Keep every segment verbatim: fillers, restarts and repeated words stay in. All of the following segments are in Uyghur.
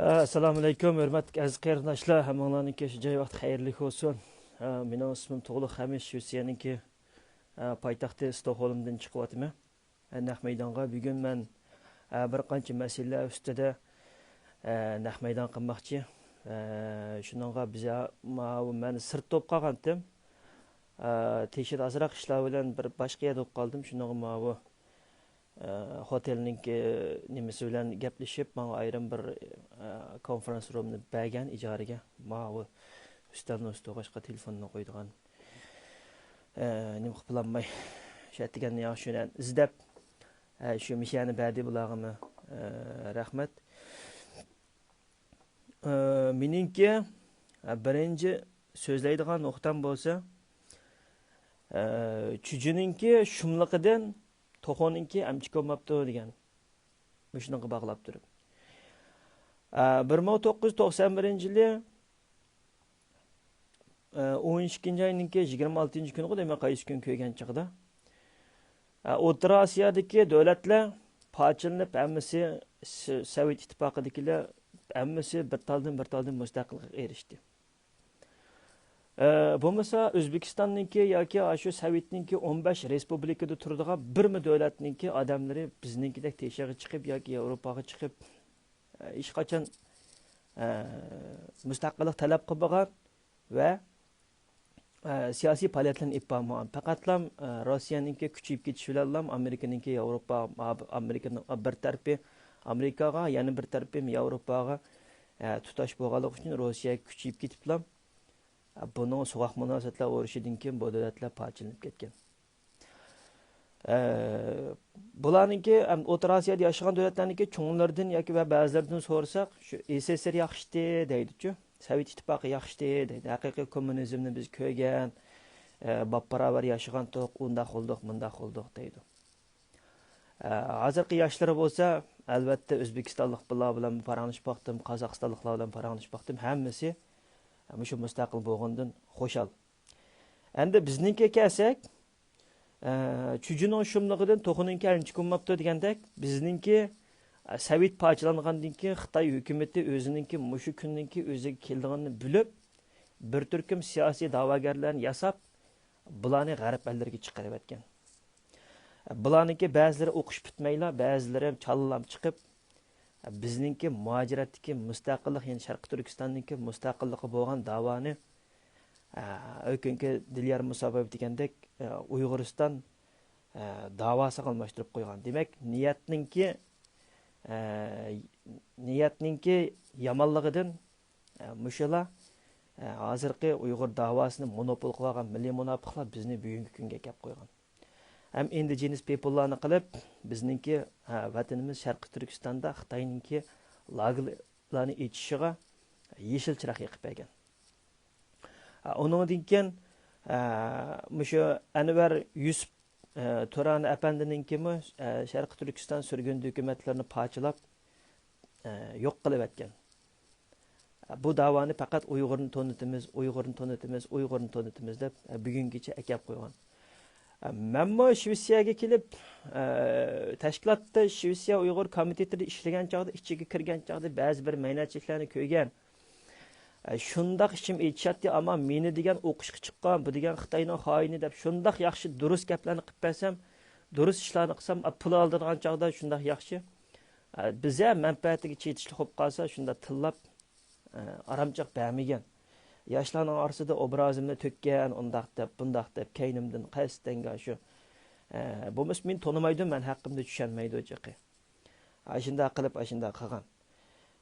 ئەسسالامۇئەلەيكۇم، ھۆرمەتلىك ئەزىز قېرىنداشلار، ھەممىڭلارنىڭكى شۇ جاي ۋاقتى خەيرلىك بولسۇن. ئە، مېنىڭ ئىسمىم تۇغلۇق خەمىش، شىۋېتسىيەنىڭكى، ئە، پايتەختى ستوكھولمدىن چىقىۋاتىمەن. ئە، نەق مەيدانغا بۈگۈن مەن، ئە، بىر قانچە مەسىلىلەر ئۈستىدە، ئە، نەق مەيدان قىلماقچى. ئە، شۇنىڭغا بىز، ماۋۇ مەن سىرتتا بولۇپ قالغانتىم. ئە، تېشىدا ئازراق ئىشلار بىلەن بىر باشقا يەردە بولۇپ قالدىم. شۇنىڭغا ماۋۇ ئە، خوتەلنىڭكى نېمىسى بىلەن گەپلىشىپ، ماڭا ئايرىم بىر، ئە، كونفرانس رومنى بەرگەن ئىجارىگە. ماۋۇ ئۈستەلنىڭ ئۈستىگە باشقا تېلېفوننى قويىدىغان، ئە، نېمە قىلىپ بولالماي، شۇ ئەتىگەننى ياخشى ئىزدەپ، ئە، شۇ مىشەنى بەردى بۇلارغىمۇ، ئە، رەھمەت. ئە، مېنىڭكى، ئە، بىرىنچى سۆزلەيدىغان نۇقتام بولسا، ئە، چۈجىنىڭكى شۇملۇقىدىن توخۇنىڭكى ئەمچىكى بولماپتۇ دېگەن. مۇشۇنىڭغا باغلاپ تۇرۇپ. ئە، بىر مىڭ توققۇز يۈز توقسان بىرىنچى يىلى، ئە، ئون ئىككىنچى ئاينىڭكى يىگىرمە ئالتىنچى كۈنىغۇ دەيمەن، قايسى كۈن كۆرگەن چاغدا. ئە، ئوتتۇرا ئاسىيادىكى دۆلەتلەر پارچىلىنىپ، ھەممىسى س-، سوۋېت ئىتتىپاقىدىكىلەر ھەممىسى بىر تالدىن بىر تالدىن مۇستەقىللىققا ئېرىشتى. ئە، بولمىسا ئۆزبېكىستاننىڭكى ياكى ئاشۇ سوۋېتنىڭكى ئون بەش رېسپۇبلىكىدا تۇرىدىغان بىرمۇ دۆلەتنىڭكى ئادەملىرى بىزنىڭكىدەك تېشىغا چىقىپ ياكى ياۋروپاغا چىقىپ، ئە، ھېچقاچان، ئە، مۇستەقىللىق تەلەپ قىلمىغان ۋە، ئە، سىياسىي پائالىيەتلەرنى ئېلىپ بارمىغان. پەقەتلا، ئە، روسىيەنىڭكى كۈچىيىپ كېتىشى بىلەنلا ئامېرىكىنىڭكى ياۋروپا، ئامېرىكىنىڭ بىر تەرىپى ئامېرىكاغا، يەنە بىر تەرىپى ياۋروپاغا، ئە، تۇتاش بولغانلىقى ئۈچۈن روسىيەگە كۈچىيىپ كېتىپلا، بۇنىڭ سوغۇق مۇناسىۋەتلەر ئۇرۇشىدىن كېيىن بۇ دۆلەتلەر پارچىلىنىپ كەتكەن. ئە، بۇلارنىڭكى، ئەم، ئوتتۇرا ئاسىيادا ياشىغان دۆلەتلەرنىڭكى چوڭلىرىدىن ياكى ۋە بەزىلىرىدىن سورىساق، شۇ ئېس ئېس ئېس ئېر ياخشىتى دەيدىچۇ، سوۋېت ئىتتىپاقى ياخشىتى دەيدۇ. ھەقىقىي كوممۇنىزمنى بىز كۆرگەن، ئە، باپباراۋەر ياشىغانتۇق، ئۇنداق بولدۇق، مۇنداق بولدۇق دەيدۇ. ئە، ھازىرقى ياشلىرى بولسا، ئەلۋەتتە، ئۆزبېكىستانلىق بۇلار بىلەن پاراڭلىشىپ باقتىم، قازاقىستانلىقلار بىلەن پاراڭلىشىپ باقتىم، ھەممىسى مۇشۇ مۇستەقىل بولغىنىدىن خۇشال. ئەمدى بىزنىڭكىگە كەلسەك، ئە، چۈجىنىڭ شۇملۇقىدىن توخۇنىڭكى ئەنچىكى بولماپتۇ دېگەندەك، بىزنىڭكى، ئە، سوۋېت پارچىلانغاندىن كېيىن خىتاي ھۆكۈمىتى ئۆزىنىڭكى مۇشۇ كۈننىڭكى ئۆزىگە كېلىدىغىنىنى بىلىپ، بىر تۈركۈم سىياسىي دەۋاگەرلەرنى ياساپ، بۇلارنى غەرب ئەللىرىگە چىقىرىۋەتكەن. بۇلارنىڭكى بەزىلىرى ئوقۇش پۈتمەيلا، بەزىلىرى چاللام چىقىپ، بىزنىڭكى مۇھاجىرەتتىكى مۇستەقىللىق، يەنى شەرقىي تۈركىستاننىڭكى مۇستەقىللىقى بولغان داۋانى، ئە، ئۆكۈنكى دىليار مۇسابىروف دېگەندەك، ئە، ئۇيغۇرىستان، ئە، داۋاسىغا ئالماشتۇرۇپ قويغان. دېمەك، نىيەتنىڭكى، ئە، نىيەتنىڭكى يامانلىقىدىن، ئە، مۇشۇلار، ئە، ھازىرقى ئۇيغۇر داۋاسىنى مونوپول قىلىۋالغان مىللىي مۇناپىقلار بىزنى بۈگۈنكى كۈنگە ئەكەپ قويغان. ھەم ئىندىجېنىس پېپىللارنى قىلىپ، بىزنىڭكى، ھە، ۋەتىنىمىز شەرقىي تۈركىستاندا خىتاينىڭكى لاگېرلارنى ئېچىشىغا يېشىل چىراغ يېقىپ بەرگەن. ھە، ئۇنىڭدىن كېيىن، ھە، مۇشۇ ئەنۋەر يۈسۈپ، ھە، تۇرانى ئەپەندىنىڭكىمۇ، ھە، شەرقىي تۈركىستان سۈرگۈندە ھۆكۈمەتلىرىنى پارچىلاپ، ئە، يوق قىلىۋەتكەن. بۇ داۋانى پەقەت ئۇيغۇرنى تونۇتىمىز، ئۇيغۇرنى تونۇتىمىز، ئۇيغۇرنى تونۇتىمىز دەپ، ئە، بۈگۈنگىچە ئەكەپ قويغان. ئە، مەنمۇ شىۋېتسىيەگە كېلىپ، ئە، تەشكىلاتتا شىۋېتسىيە ئۇيغۇر كومىتېتىدا ئىشلىگەن چاغدا، ئىچىگە كىرگەن چاغدا بەزى بىر مەينەتچىلىكلەرنى كۆرگەن. ئە، شۇنداق ئىچىم ئېچىشاتتى، ئەمما مېنى دېگەن ئوقۇشقا چىققان، بۇ دېگەن خىتاينىڭ خائىنى دەپ شۇنداق ياخشى دۇرۇس گەپلەرنى قىلىپ بەرسەم، دۇرۇس ئىشلارنى قىلسام، ئە، پۇل ئالىدىغان چاغدا شۇنداق ياخشى. ئە، بىزە مەنپەئەتىگە چېتىشلىق بولۇپ قالسا، شۇنداق تىللاپ، ئە، ئارامچاق بەرمىگەن. ياشلارنىڭ ئارىسىدا ئوبرازىمنى تۆككەن، ئۇنداق دەپ، بۇنداق دەپ، كەينىمدىن قەستەنگە شۇ، ئە، بولمىسا مېنى تونۇمايدۇ، مەن ھەققىمدە چۈشەنمەيدۇ جېقى. ئاشۇنداق قىلىپ، ئاشۇنداق قىلغان.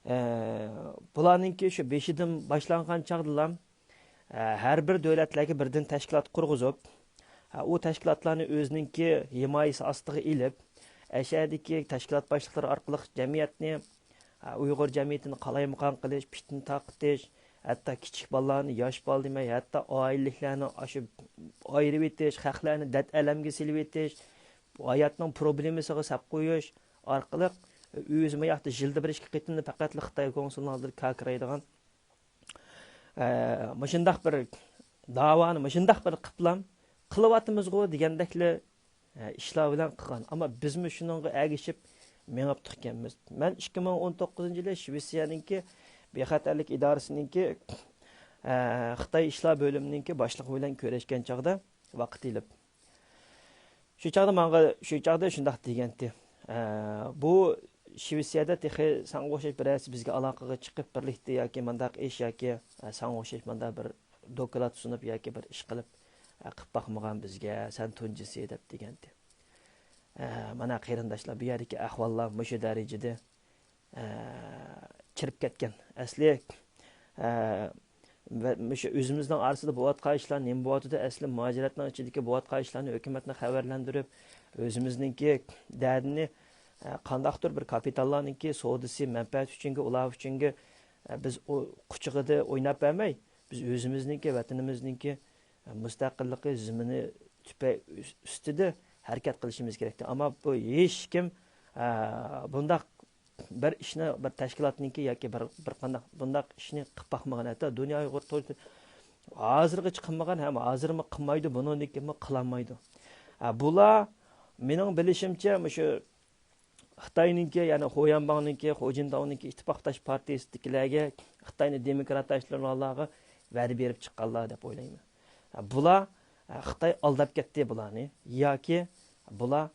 ئە، بۇلارنىڭكى شۇ بېشىدىن باشلانغان چاغدىلا، ئە، ھەر بىر دۆلەتلەرگە بىردىن تەشكىلات قۇرغۇزۇپ، ئە، ئۇ تەشكىلاتلارنى ئۆزىنىڭكى ھىمايىسى ئاستىغا ئېلىپ، ئەشەدىكى تەشكىلات باشلىقلىرى ئارقىلىق جەمئىيەتنى، ئە، ئۇيغۇر جەمئىيىتىنى قالايمىقان قىلىش، پىتنە تارقىتىش، ھەتتا كىچىك بالىلارنى، ياش بالا دېمەي، ھەتتا ئائىلىلىكلەرنى ئاشۇ ئايرىۋېتىش، خەقلەرنى دەت ئەلەمگە سېلىۋېتىش، ھاياتنىڭ پروبلېمىسىغا سەپ قويۇش ئارقىلىق، ئۆزىمۇ ياقتا يىلدا بىر ئىككى قېتىمنى پەقەتلا خىتاي كونسۇلىنىڭ ئالدىدا كاكىرايدىغان، ئە، مۇشۇنداق بىر داۋانى مۇشۇنداق بىر قىپلام قىلىۋاتىمىزغۇ دېگەندەكلا، ئە، ئىشلار بىلەن قىلغان. ئەمما بىزمۇ شۇنىڭغا ئەگىشىپ، مېڭىپتۇقكەنمىز. مەن ئىككى مىڭ ئون توققۇزىنچى يىلى شىۋېتسىيەنىڭكى بىخەتەرلىك ئىدارىسىنىڭكى، ئە، خىتاي ئىشلار بۆلۈمىنىڭكى باشلىقى بىلەن كۆرۈشكەن چاغدا ۋاقىت ئېلىپ، شۇ چاغدا ماڭا، شۇ چاغدا شۇنداق دېگەنتى. ئە، بۇ شىۋېتسىيەدە تېخى ساڭا ئوخشاش بىرەرسى بىزگە ئالاقىغا چىقىپ، بىرلىكتە ياكى مانداق ئىش ياكى، ئە، ساڭا ئوخشاش مانداق بىر دوكلات سۇنۇپ ياكى بىر ئىش قىلىپ، ئە، قىلىپ باقمىغان بىزگە، سەن تۇنجىسى دەپ دېگەنتى. ئە، مانا قېرىنداشلار، بۇ يەردىكى ئەھۋاللار مۇشۇ دەرىجىدە، ئە، چىرىپ كەتكەن. ئەسلى، ئە، ۋە مۇشۇ ئۆزىمىزنىڭ ئارىسىدا بولۇۋاتقان ئىشلار نېمە بولۇۋاتىدۇ؟ ئەسلى مۇھاجىرەتنىڭ ئىچىدىكى بولۇۋاتقان ئىشلارنى ھۆكۈمەتنى خەۋەرلەندۈرۈپ، ئۆزىمىزنىڭكى دەردىنى، ئە، قانداقتۇر بىر كاپىتاللارنىڭكى سودىسى، مەنپەئەتى ئۈچۈنگە، ئۇلار ئۈچۈنگە، ئە، بىز ئۇ قۇچىقىدا ئويناپ بەرمەي، بىز ئۆزىمىزنىڭكى، ۋەتىنىمىزنىڭكى، ئە، مۇستەقىللىقى زېمىنى تۈپەي ئۈستىدە ھەرىكەت قىلىشىمىز كېرەكتى. ئەمما بۇ ھېچكىم، ئە، بۇنداق بىر ئىشنى، بىر تەشكىلاتنىڭكى ياكى بىر، بىر قانداق بۇنداق ئىشنى قىلىپ باقمىغان، ھەتتا دۇنيا ئۇيغۇر قۇرۇلتىيى ھازىرغىچە قىلمىغان ھەم ھازىرمۇ قىلمايدۇ، بۇنىڭدىن كېيىنمۇ قىلالمايدۇ. ئە، بۇلار مېنىڭ بىلىشىمچە مۇشۇ خىتاينىڭكى، يەنى خۇيەنباڭنىڭكى، خۇجىنتاۋنىڭكى ئىتتىپاقداش پارتىيىسىدىكىلەرگە خىتاينى دېموكراتلاشتۇرغانلارغا ۋەدە بېرىپ چىققانلار دەپ ئويلايمەن. بۇلار، خىتاي ئالداپ كەتتى بۇلارنى ياكى بۇلار،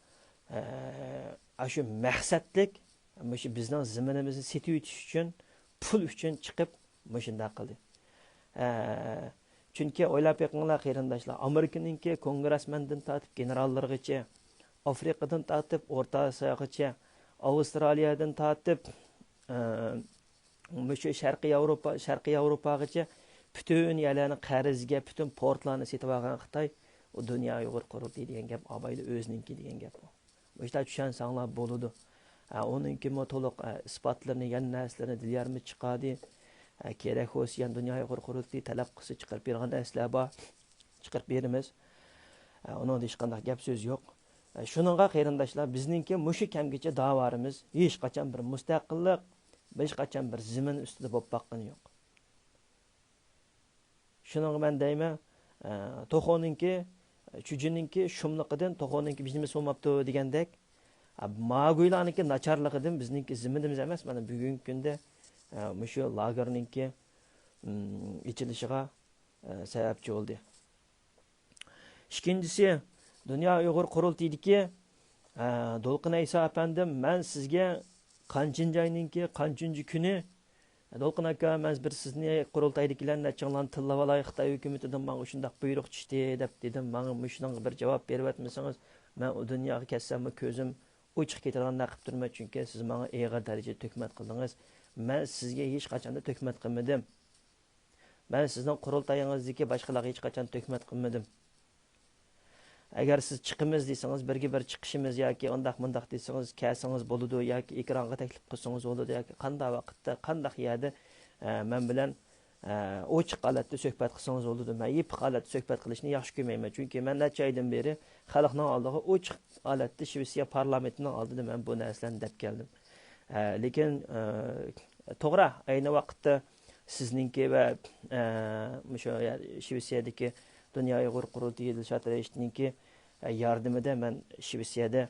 ئاشۇ مەقسەتلىك مۇشۇ بىزنىڭ زېمىنىمىزنى سېتىۋېتىش ئۈچۈن، پۇل ئۈچۈن چىقىپ مۇشۇنداق قىلدى. ئە، چۈنكى ئويلاپ بېقىڭلار قېرىنداشلار، ئامېرىكىنىڭكى كونگرېسمېندىن تارتىپ گېنېراللىرىغىچە، ئافرىقىدىن تارتىپ ئورتا ئاسىياغىچە، ئاۋسترالىيەدىن تارتىپ، ئە، مۇشۇ شەرقىي ياۋروپا، شەرقىي ياۋروپاغىچە پۈتۈن يەرلەرنى قەرزگە، پۈتۈن پورتلارنى سېتىۋالغان خىتاي، ئۇ دۇنيا ئۇيغۇر قۇرۇلتىيى دېگەن گەپ ئابايلا ئۆزىنىڭكى دېگەن گەپ ئۇ. مۇشۇنداق چۈشەنسەڭلار بولىدۇ. ئە، ئۇنىڭكىمۇ تولۇق، ئە، ئىسپاتلىرىنى، يەنە نەرسىلىرىنى دىليارمۇ چىقاردى. ئە، كېرەك بولسا يەنە دۇنيا ئۇيغۇر قۇرۇلتىيى تەلەپ قىلسا چىقىرىپ بېرىدىغان نەرسىلەر بار. چىقىرىپ بېرىمىز. ئە، ئۇنىڭدا ھېچقانداق گەپ سۆز يوق. ئە، شۇنىڭغا قېرىنداشلار، بىزنىڭكى مۇشۇ كەمگىچە داۋالىرىمىز ھېچقاچان بىر مۇستەقىللىق، ھېچقاچان بىر زېمىن ئۈستىدە بولۇپ باققىنى يوق. شۇنىڭغا مەن دەيمەن، ئە، توخۇنىڭكى، چۈجىنىڭكى شۇملۇقىدىن توخۇنىڭكى بىجىمىسى بولماپتۇ دېگەندەك، ئە، ماگۇيلارنىڭكى ناچارلىقىدىن بىزنىڭكى زېمىنىمىز ئەمەس، مانا بۈگۈنكى كۈندە، ئە، مۇشۇ لاگېرنىڭكى، ئىم، ئېچىلىشىغا، ئە، سەۋەبچى بولدى. ئىككىنچىسى، دۇنيا ئۇيغۇر قۇرۇلتىيىدىكى، ئە، دولقۇن ئەيسا ئەپەندىم، مەن سىزگە قانچىنچى ئاينىڭكى قانچىنچى كۈنى، دولقۇن ئاكا، مەن بىر سىزنى قۇرۇلتايدىكىلەرنى نەچچىڭلارنى تىللىۋالاي، خىتاي ھۆكۈمىتىدىن ماڭا شۇنداق بۇيرۇق چۈشتى دەپ دېدىم. ماڭا مۇشۇنىڭغا بىر جاۋاب بېرىۋەتمىسىڭىز، مەن ئۇ دۇنياغا كەتسەممۇ كۆزۈم ئوچۇق كېتىدىغاندەك قىلىپ تۇرىمەن، چۈنكى سىز ماڭا ئېغىر دەرىجىدە تۆھمەت قىلدىڭىز. مەن سىزگە ھېچقاچاندا تۆھمەت قىلمىدىم. مەن سىزنىڭ قۇرۇلتايىڭىزدىكى باشقىلارغا ھېچقاچان تۆھمەت قىلمىدىم. ئەگەر سىز چىقىمىز دېسىڭىز، بىرگە بىر چىقىشىمىز ياكى ئۇنداق مۇنداق دېسىڭىز، كەلسىڭىز بولىدۇ ياكى ئېكرانغا تەكلىپ قىلسىڭىز بولىدۇ ياكى قانداق ۋاقىتتا، قانداق يەردە، ئە، مەن بىلەن، ئە، ئوچۇق ھالەتتە سۆھبەت قىلسىڭىز بولىدۇ. مەن يېپىق ھالەتتە سۆھبەت قىلىشنى ياخشى كۆرمەيمەن. چۈنكى مەن نەچچە ئايدىن بېرى خەلقنىڭ ئالدىغا ئوچۇق ھالەتتە شىۋېتسىيە پارلامېنتىنىڭ ئالدىدا مەن بۇ نەرسىلەرنى دەپ كەلدىم. ئە، لېكىن، ئە، توغرا، ئەينى ۋاقىتتا سىزنىڭكى ۋە، ئە، مۇشۇ يە-، شىۋېتسىيەدىكى دۇنيا ئۇيغۇر قۇرۇلتىيى دىلشات رەئىسنىڭكى، ئە، ياردىمىدە مەن شىۋېتسىيەدە،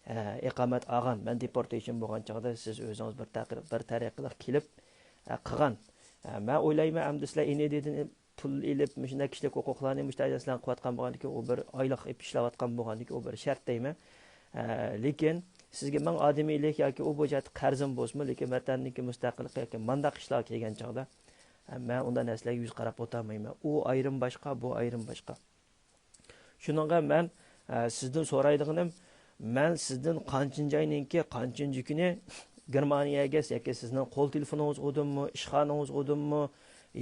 ئە، ئىقامەت ئالغان. مەن دېپورتېيشن بولغان چاغدا سىز ئۆزىڭىز بىر تەقىر-، بىر تەرىقىلىق كېلىپ، ئە، قىلغان. ئە، مەن ئويلايمەن، ئەمدى سىلەر ئېنىدىدىن پۇل ئېلىپ، مۇشۇنداق كىشىلىك ھوقۇقلارنى مۇشۇنداق نەرسىلەرنى قىلىۋاتقان بولغاندىكىن، ئۇ بىر ئايلىق ئېلىپ ئىشلەۋاتقان بولغاندىكىن، ئۇ بىر شەرت دەيمەن. ئە، لېكىن سىزگە مىڭ ئادىمىي ئىلىك ياكى ئۇ بۇ جەھەتتە قەرزىم بولسىمۇ، لېكىن ۋەتەندىكى مۇستەقىللىق ياكى مانداق ئىشلارغا كەلگەن چاغدا، ئە، مەن ئۇنداق نەرسىلەرگە يۈز قاراپ ئولتۇرمايمەن. ئۇ ئايرىم باشقا، بۇ ئايرىم باشقا. شۇنىڭغا مەن، ئە، سىزدىن سورايدىغىنىم، مەن سىزدىن قانچىنچى ئاينىڭكى قانچىنچى كۈنى گېرمانىيەگە ياكى سىزنىڭ قول تېلېفونىڭىز ئۇدۇممۇ، ئىشخانىڭىز ئۇدۇممۇ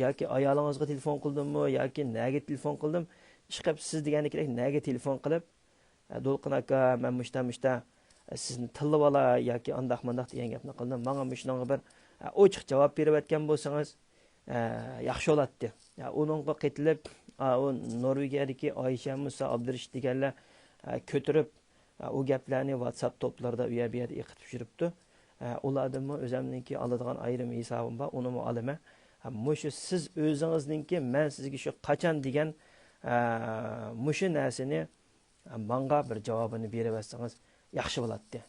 ياكى ئايالىڭىزغا تېلېفون قىلدىممۇ ياكى نەگە تېلېفون قىلدىم؟ ئىشقىلىپ سىز دېگەندەكرەك نەگە تېلېفون قىلىپ، ئە، دولقۇن ئاكا، مەن مۇشتا، مۇشتا، ئە، سىزنى تىللىۋالاي ياكى ئانداق مۇنداق دېگەن گەپنى قىلدىم. ماڭا مۇشۇنىڭغا بىر، ئە، ئوچۇق جاۋاب بېرىۋەتكەن بولسىڭىز، ئە، ياخشى بولاتتى. ئە، ئۇنىڭغا قېتىلىپ، ئا، ئۇ نورۋېگىيەدىكى ئايشە مۇسا ئابدۇرېشىت دېگەنلەر، ئە، كۆتۈرۈپ، ئە، ئۇ گەپلەرنى ۋاتساپ توپلىرىدا ئۇ يەر بۇ يەردە ئېقىتىپ يۈرۈپتۇ. ئە، ئۇلاردىنمۇ ئۆزەمنىڭكى ئالىدىغان ئايرىم ھېسابىم بار، ئۇنىمۇ ئالىمەن. ئە، مۇشۇ سىز ئۆزىڭىزنىڭكى مەن سىزگە شۇ قاچان دېگەن، ئە، مۇشۇ نەرسىنى ماڭا بىر جاۋابىنى بېرىۋەتسىڭىز ياخشى بولاتتى.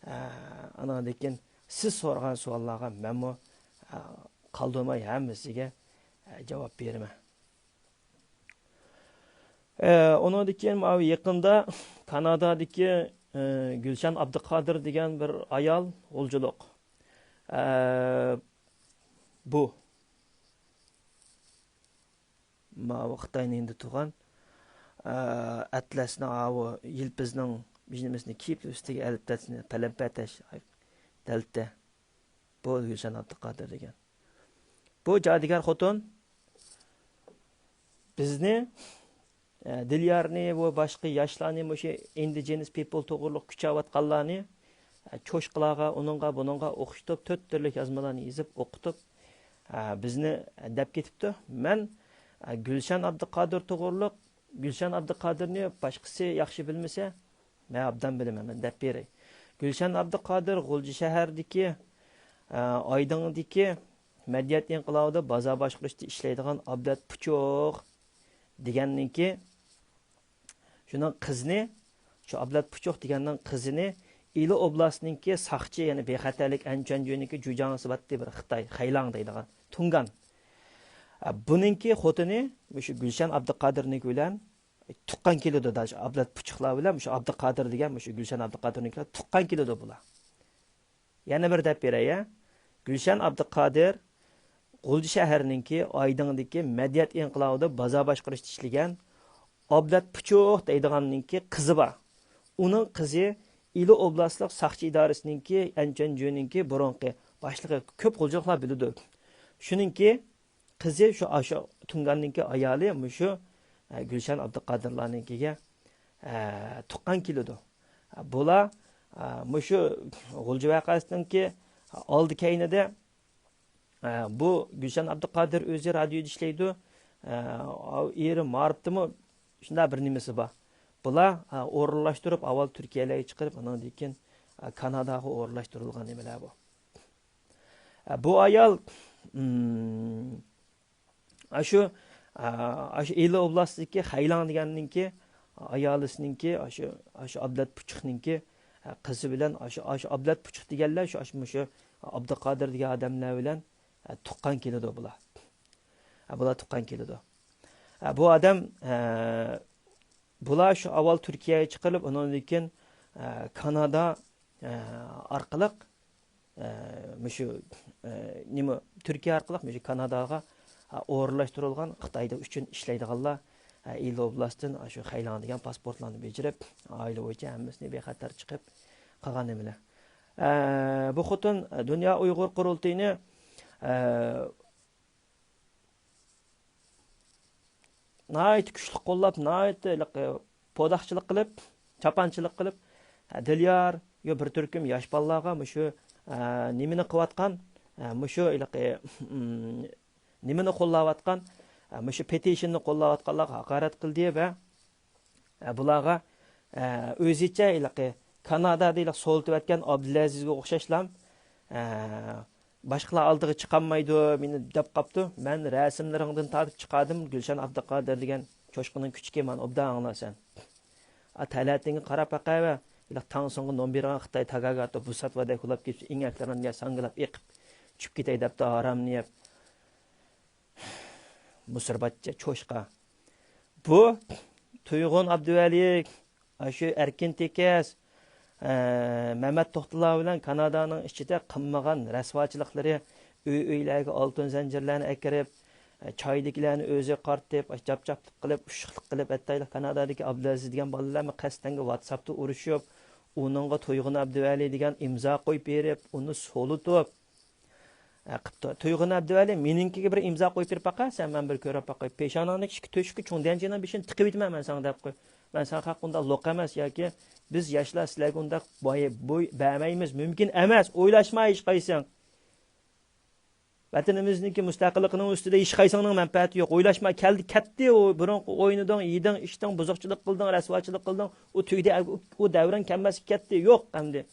ئاناندىن كېيىن سىز سورىغان سوئاللارغا مەنمۇ، ئە، قالدۇرماي ھەممىسىگە، ئە، جاۋاب بېرىمەن. ئە، ئۇنىڭدىن كېيىن ماۋۇ يېقىندا كانادادىكى، ئە، گۈلشەن ئابدۇقادىر دېگەن بىر ئايال غۇلجىلىق. ئە، بۇ ماۋۇ خىتاينىڭ ھىندى تۇغان، ئە، ئەتلەسنىڭ، ئاۋۇ يىلپىزنىڭ بىژنىمىسىنى كىيىپ، ئۈستىگە ئەلپەتنى، پەلەمپەتەش، دەلتە. بۇ گۈلشەن ئابدۇقادىر دېگەن. بۇ جادۇگەر خوتۇن بىزنى، ئە، دىليارنى، بۇ باشقا ياشلارنى، مۇشۇ indigenous people توغرۇلۇق كۈچەۋاتقانلارنى، ئە، چوشقىلارغا، ئۇنىڭغا، بۇنىڭغا ئوخشىتىپ، تۆت تۈرلۈك يازمىلارنى يېزىپ، ئوقۇتۇپ، ئە، بىزنى دەپ كېتىپتۇ. مەن، ئە، گۈلشەن ئابدۇقادىر توغرۇلۇق، گۈلشەن ئابدۇقادىرنى باشقىسى ياخشى بىلمىسە، مەن ئوبدان بىلىمەن، مەن دەپ بېرەي. گۈلشەن ئابدۇقادىر غۇلجا شەھەردىكى، ئە، ئايدىڭدىكى مەدەنىيەت ئىنقىلابىدا بازار باشقۇرۇشتا ئىشلەيدىغان ئابلەت پۇچۇق دېگەننىڭكى، شۇنىڭ قىزىنى، شۇ ئابلەت پۇچۇق دېگەننىڭ قىزىنى ئىلى ئوبلاستىنىڭكى ساقچى، يەنى بىخەتەرلىك ئەنچۈەنجۈنىڭكى جۇجاڭسى باتتى بىر خىتاي، خەيلاڭ دەيدىغان، تۇڭگان. ئە، بۇنىڭكى خوتۇنى مۇشۇ گۈلشەن ئابدۇقادىرنىڭكى بىلەن تۇغقان كېلىدۇ، داش ئابلەت پۇچۇقلار بىلەن مۇشۇ ئابدۇقادىر دېگەن مۇشۇ گۈلشەن ئابدۇقادىرنىڭكىلەر تۇغقان كېلىدۇ بۇلار. يەنە بىر دەپ بېرەي، ھە. گۈلشەن ئابدۇقادىر غۇلجا شەھىرىنىڭكى ئايدىڭدىكى مەدەنىيەت ئىنقىلابىدا بازار باشقۇرۇشتا ئىشلىگەن ئابلەت پۇچۇق دەيدىغاننىڭكى قىزى بار. ئۇنىڭ قىزى ئىلى ئوبلاستلىق ساقچى ئىدارىسىنىڭكى، ئەنچۈەنجۈنىڭكى بۇرۇنقى باشلىقى، كۆپ غۇلجىلىقلار بىلىدۇ. شۇنىڭكى قىزى شۇ، ئاشۇ تۇڭگاننىڭكى ئايالى مۇشۇ، ئە، گۈلشەن ئابدۇقادىرلارنىڭكىگە، ئە، تۇغقان كېلىدۇ. ئە، بۇلار، ئە، مۇشۇ غۇلجا ۋەقەسىنىڭكى ئالدى كەينىدە، ئە، بۇ گۈلشەن ئابدۇقادىر ئۆزى رادىيودا ئىشلەيدۇ. ئە، ئېرى مائارىپتىمۇ شۇنداق بىر نېمىسى بار. بۇلار، ئە، ئورۇنلاشتۇرۇپ، ئاۋۋال تۈركىيەلەرگە چىقىرىپ، ئانىڭدىن كېيىن، ئە، كاناداغا ئورۇنلاشتۇرۇلغان نېمىلەر بۇ. ئە، بۇ ئايال، ئم، ئاشۇ، ئە، ئاشۇ ئىلى ئوبلاستىدىكى خەيلاڭ دېگەننىڭكى ئايالىسىنىڭكى، ئاشۇ، ئاشۇ ئابلەت پۇچۇقنىڭكى، ئە، قىزى بىلەن ئاشۇ، ئاشۇ ئابلەت پۇچۇق دېگەنلەر شۇ، ئاشۇ، مۇشۇ ئابدۇقادىر دېگەن ئادەملەر بىلەن، ئە، تۇغقان كېلىدۇ بۇلار. ئە، بۇلار تۇغقان كېلىدۇ. ئە، بۇ ئادەم، ئە، بۇلار شۇ ئاۋۋال تۈركىيەگە چىقىرىلىپ، ئۇنىڭدىن كېيىن، ئە، كانادا، ئە، ئارقىلىق، ئە، مۇشۇ، ئە، نېمە، تۈركىيە ئارقىلىق مۇشۇ كاناداغا، ئە، ئورۇنلاشتۇرۇلغان خىتايدا ئۈچۈن ئىشلەيدىغانلار، ئە، ئىلى ئوبلاستتىن شۇ خەيلاڭ دېگەن پاسپورتلارنى بېجىرىپ، ئائىلە بويىچە ھەممىسىنى بىخەتەر چىقىپ قالغان نېمىلەر. ئە، بۇ خوتۇن، ئە، دۇنيا ئۇيغۇر قۇرۇلتىيىنى، ئە، ناھايىتى كۈچلۈك قوللاپ، ناھايىتى ھېلىقى پوداقچىلىق قىلىپ، چاپانچىلىق قىلىپ، ھە، دىليار، يو بىر تۈركۈم ياش بالىلارغا مۇشۇ، ئە، نېمىنى قىلىۋاتقان، ئە، مۇشۇ ھېلىقى، نېمىنى قوللاۋاتقان، ئە، مۇشۇ پېتىشننى قوللاۋاتقانلارغا ھاقارەت قىلدى ۋە، ئە، بۇلارغا، ئە، ئۆزىچە ھېلىقى كانادادا ھېلىقى سولىتىۋەتكەن ئابدۇلئەزىزگە ئوخشاشلا، ئە، باشقىلار ئالدىغا چىقالمايدۇ، مېنى دەپ قاپتۇ. مەن رەسىملىرىڭدىن تارتىپ چىقاردىم، گۈلشەن ئابدۇقادىر دېگەن چوشقىنىڭ كۈچىكى، مانا ئوبدان ئاڭلا سەن. ئا، تەلەتىڭگە قاراپ باقاۋەر. ھېلىقى تاڭ سوڭغا نوم بېرىدىغان خىتاي تاگاگاتو بۇساتۋادەك ئۇلاپ كېتىپ، ئېڭەكلىرىڭنى يا ساڭگىلاپ ئېقىپ چۈشۈپ كېتەي دەپتۇ، ھارامنى يەپ. مۇسۇرباتچە چوشقا. بۇ تۇيغۇن ئابدۇۋەلى، ئاشۇ ئەركىن تېكەس، ئە، مەمەت توختىلار بىلەن كانادانىڭ ئىچىدە قىلمىغان رەسۋاچىلىقلىرى، ئۆي-ئۆيلەرگە ئالتۇن زەنجىرلەرنى ئەكىرىپ، ئە، چايدىكىلەرنى ئۆزى قارىتىپ، ئاشۇ چاپچاپلىق قىلىپ، ئۇششۇقلۇق قىلىپ، ھەتتا كانادادىكى ئابدۇلئەزىز دېگەن بالىلارمۇ قەستەنگە ۋاتساپتا ئۇرۇشۇپ، ئۇنىڭغا تۇيغۇن ئابدۇۋەلى دېگەن ئىمزا قويۇپ بېرىپ، ئۇنى سولىتىپ، ئە، قىپتۇ. تۇيغۇن ئابدۇۋەلى مېنىڭكىگە بىر ئىمزا قويۇپ بېرىپ باقە، سەن مەن بىر كۆرۈپ باقاي. پېشانەڭدىكى ئىككى تۆشۈكى چوڭ دەنجىنىڭ بېشىنى تىقىۋېتىمەن مەن ساڭا دەپ قوي. مەن ساڭا خەق ئۇنداق لوق ئەمەس ياكى بىز ياشلار سىلەرگە ئۇنداق باي-، بوي بەرمەيمىز. مۇمكىن ئەمەس. ئويلاشما ھېچقايسىڭ. ۋەتىنىمىزنىڭكى مۇستەقىللىقىنىڭ ئۈستىدە ھېچقايسىڭنىڭ مەنپەئەتى يوق. ئويلاشما، كەلدى، كەتتى. ئۇ بۇرۇنقى ئوينىدىڭ، يېدىڭ، ئىچتىڭ، بۇزۇقچىلىق قىلدىڭ، رەسۋاچىلىق قىلدىڭ. ئۇ تۈگىدى، ئۇ دەۋرىڭ كەلمەسكە كەتتى. يوق ئەمدى.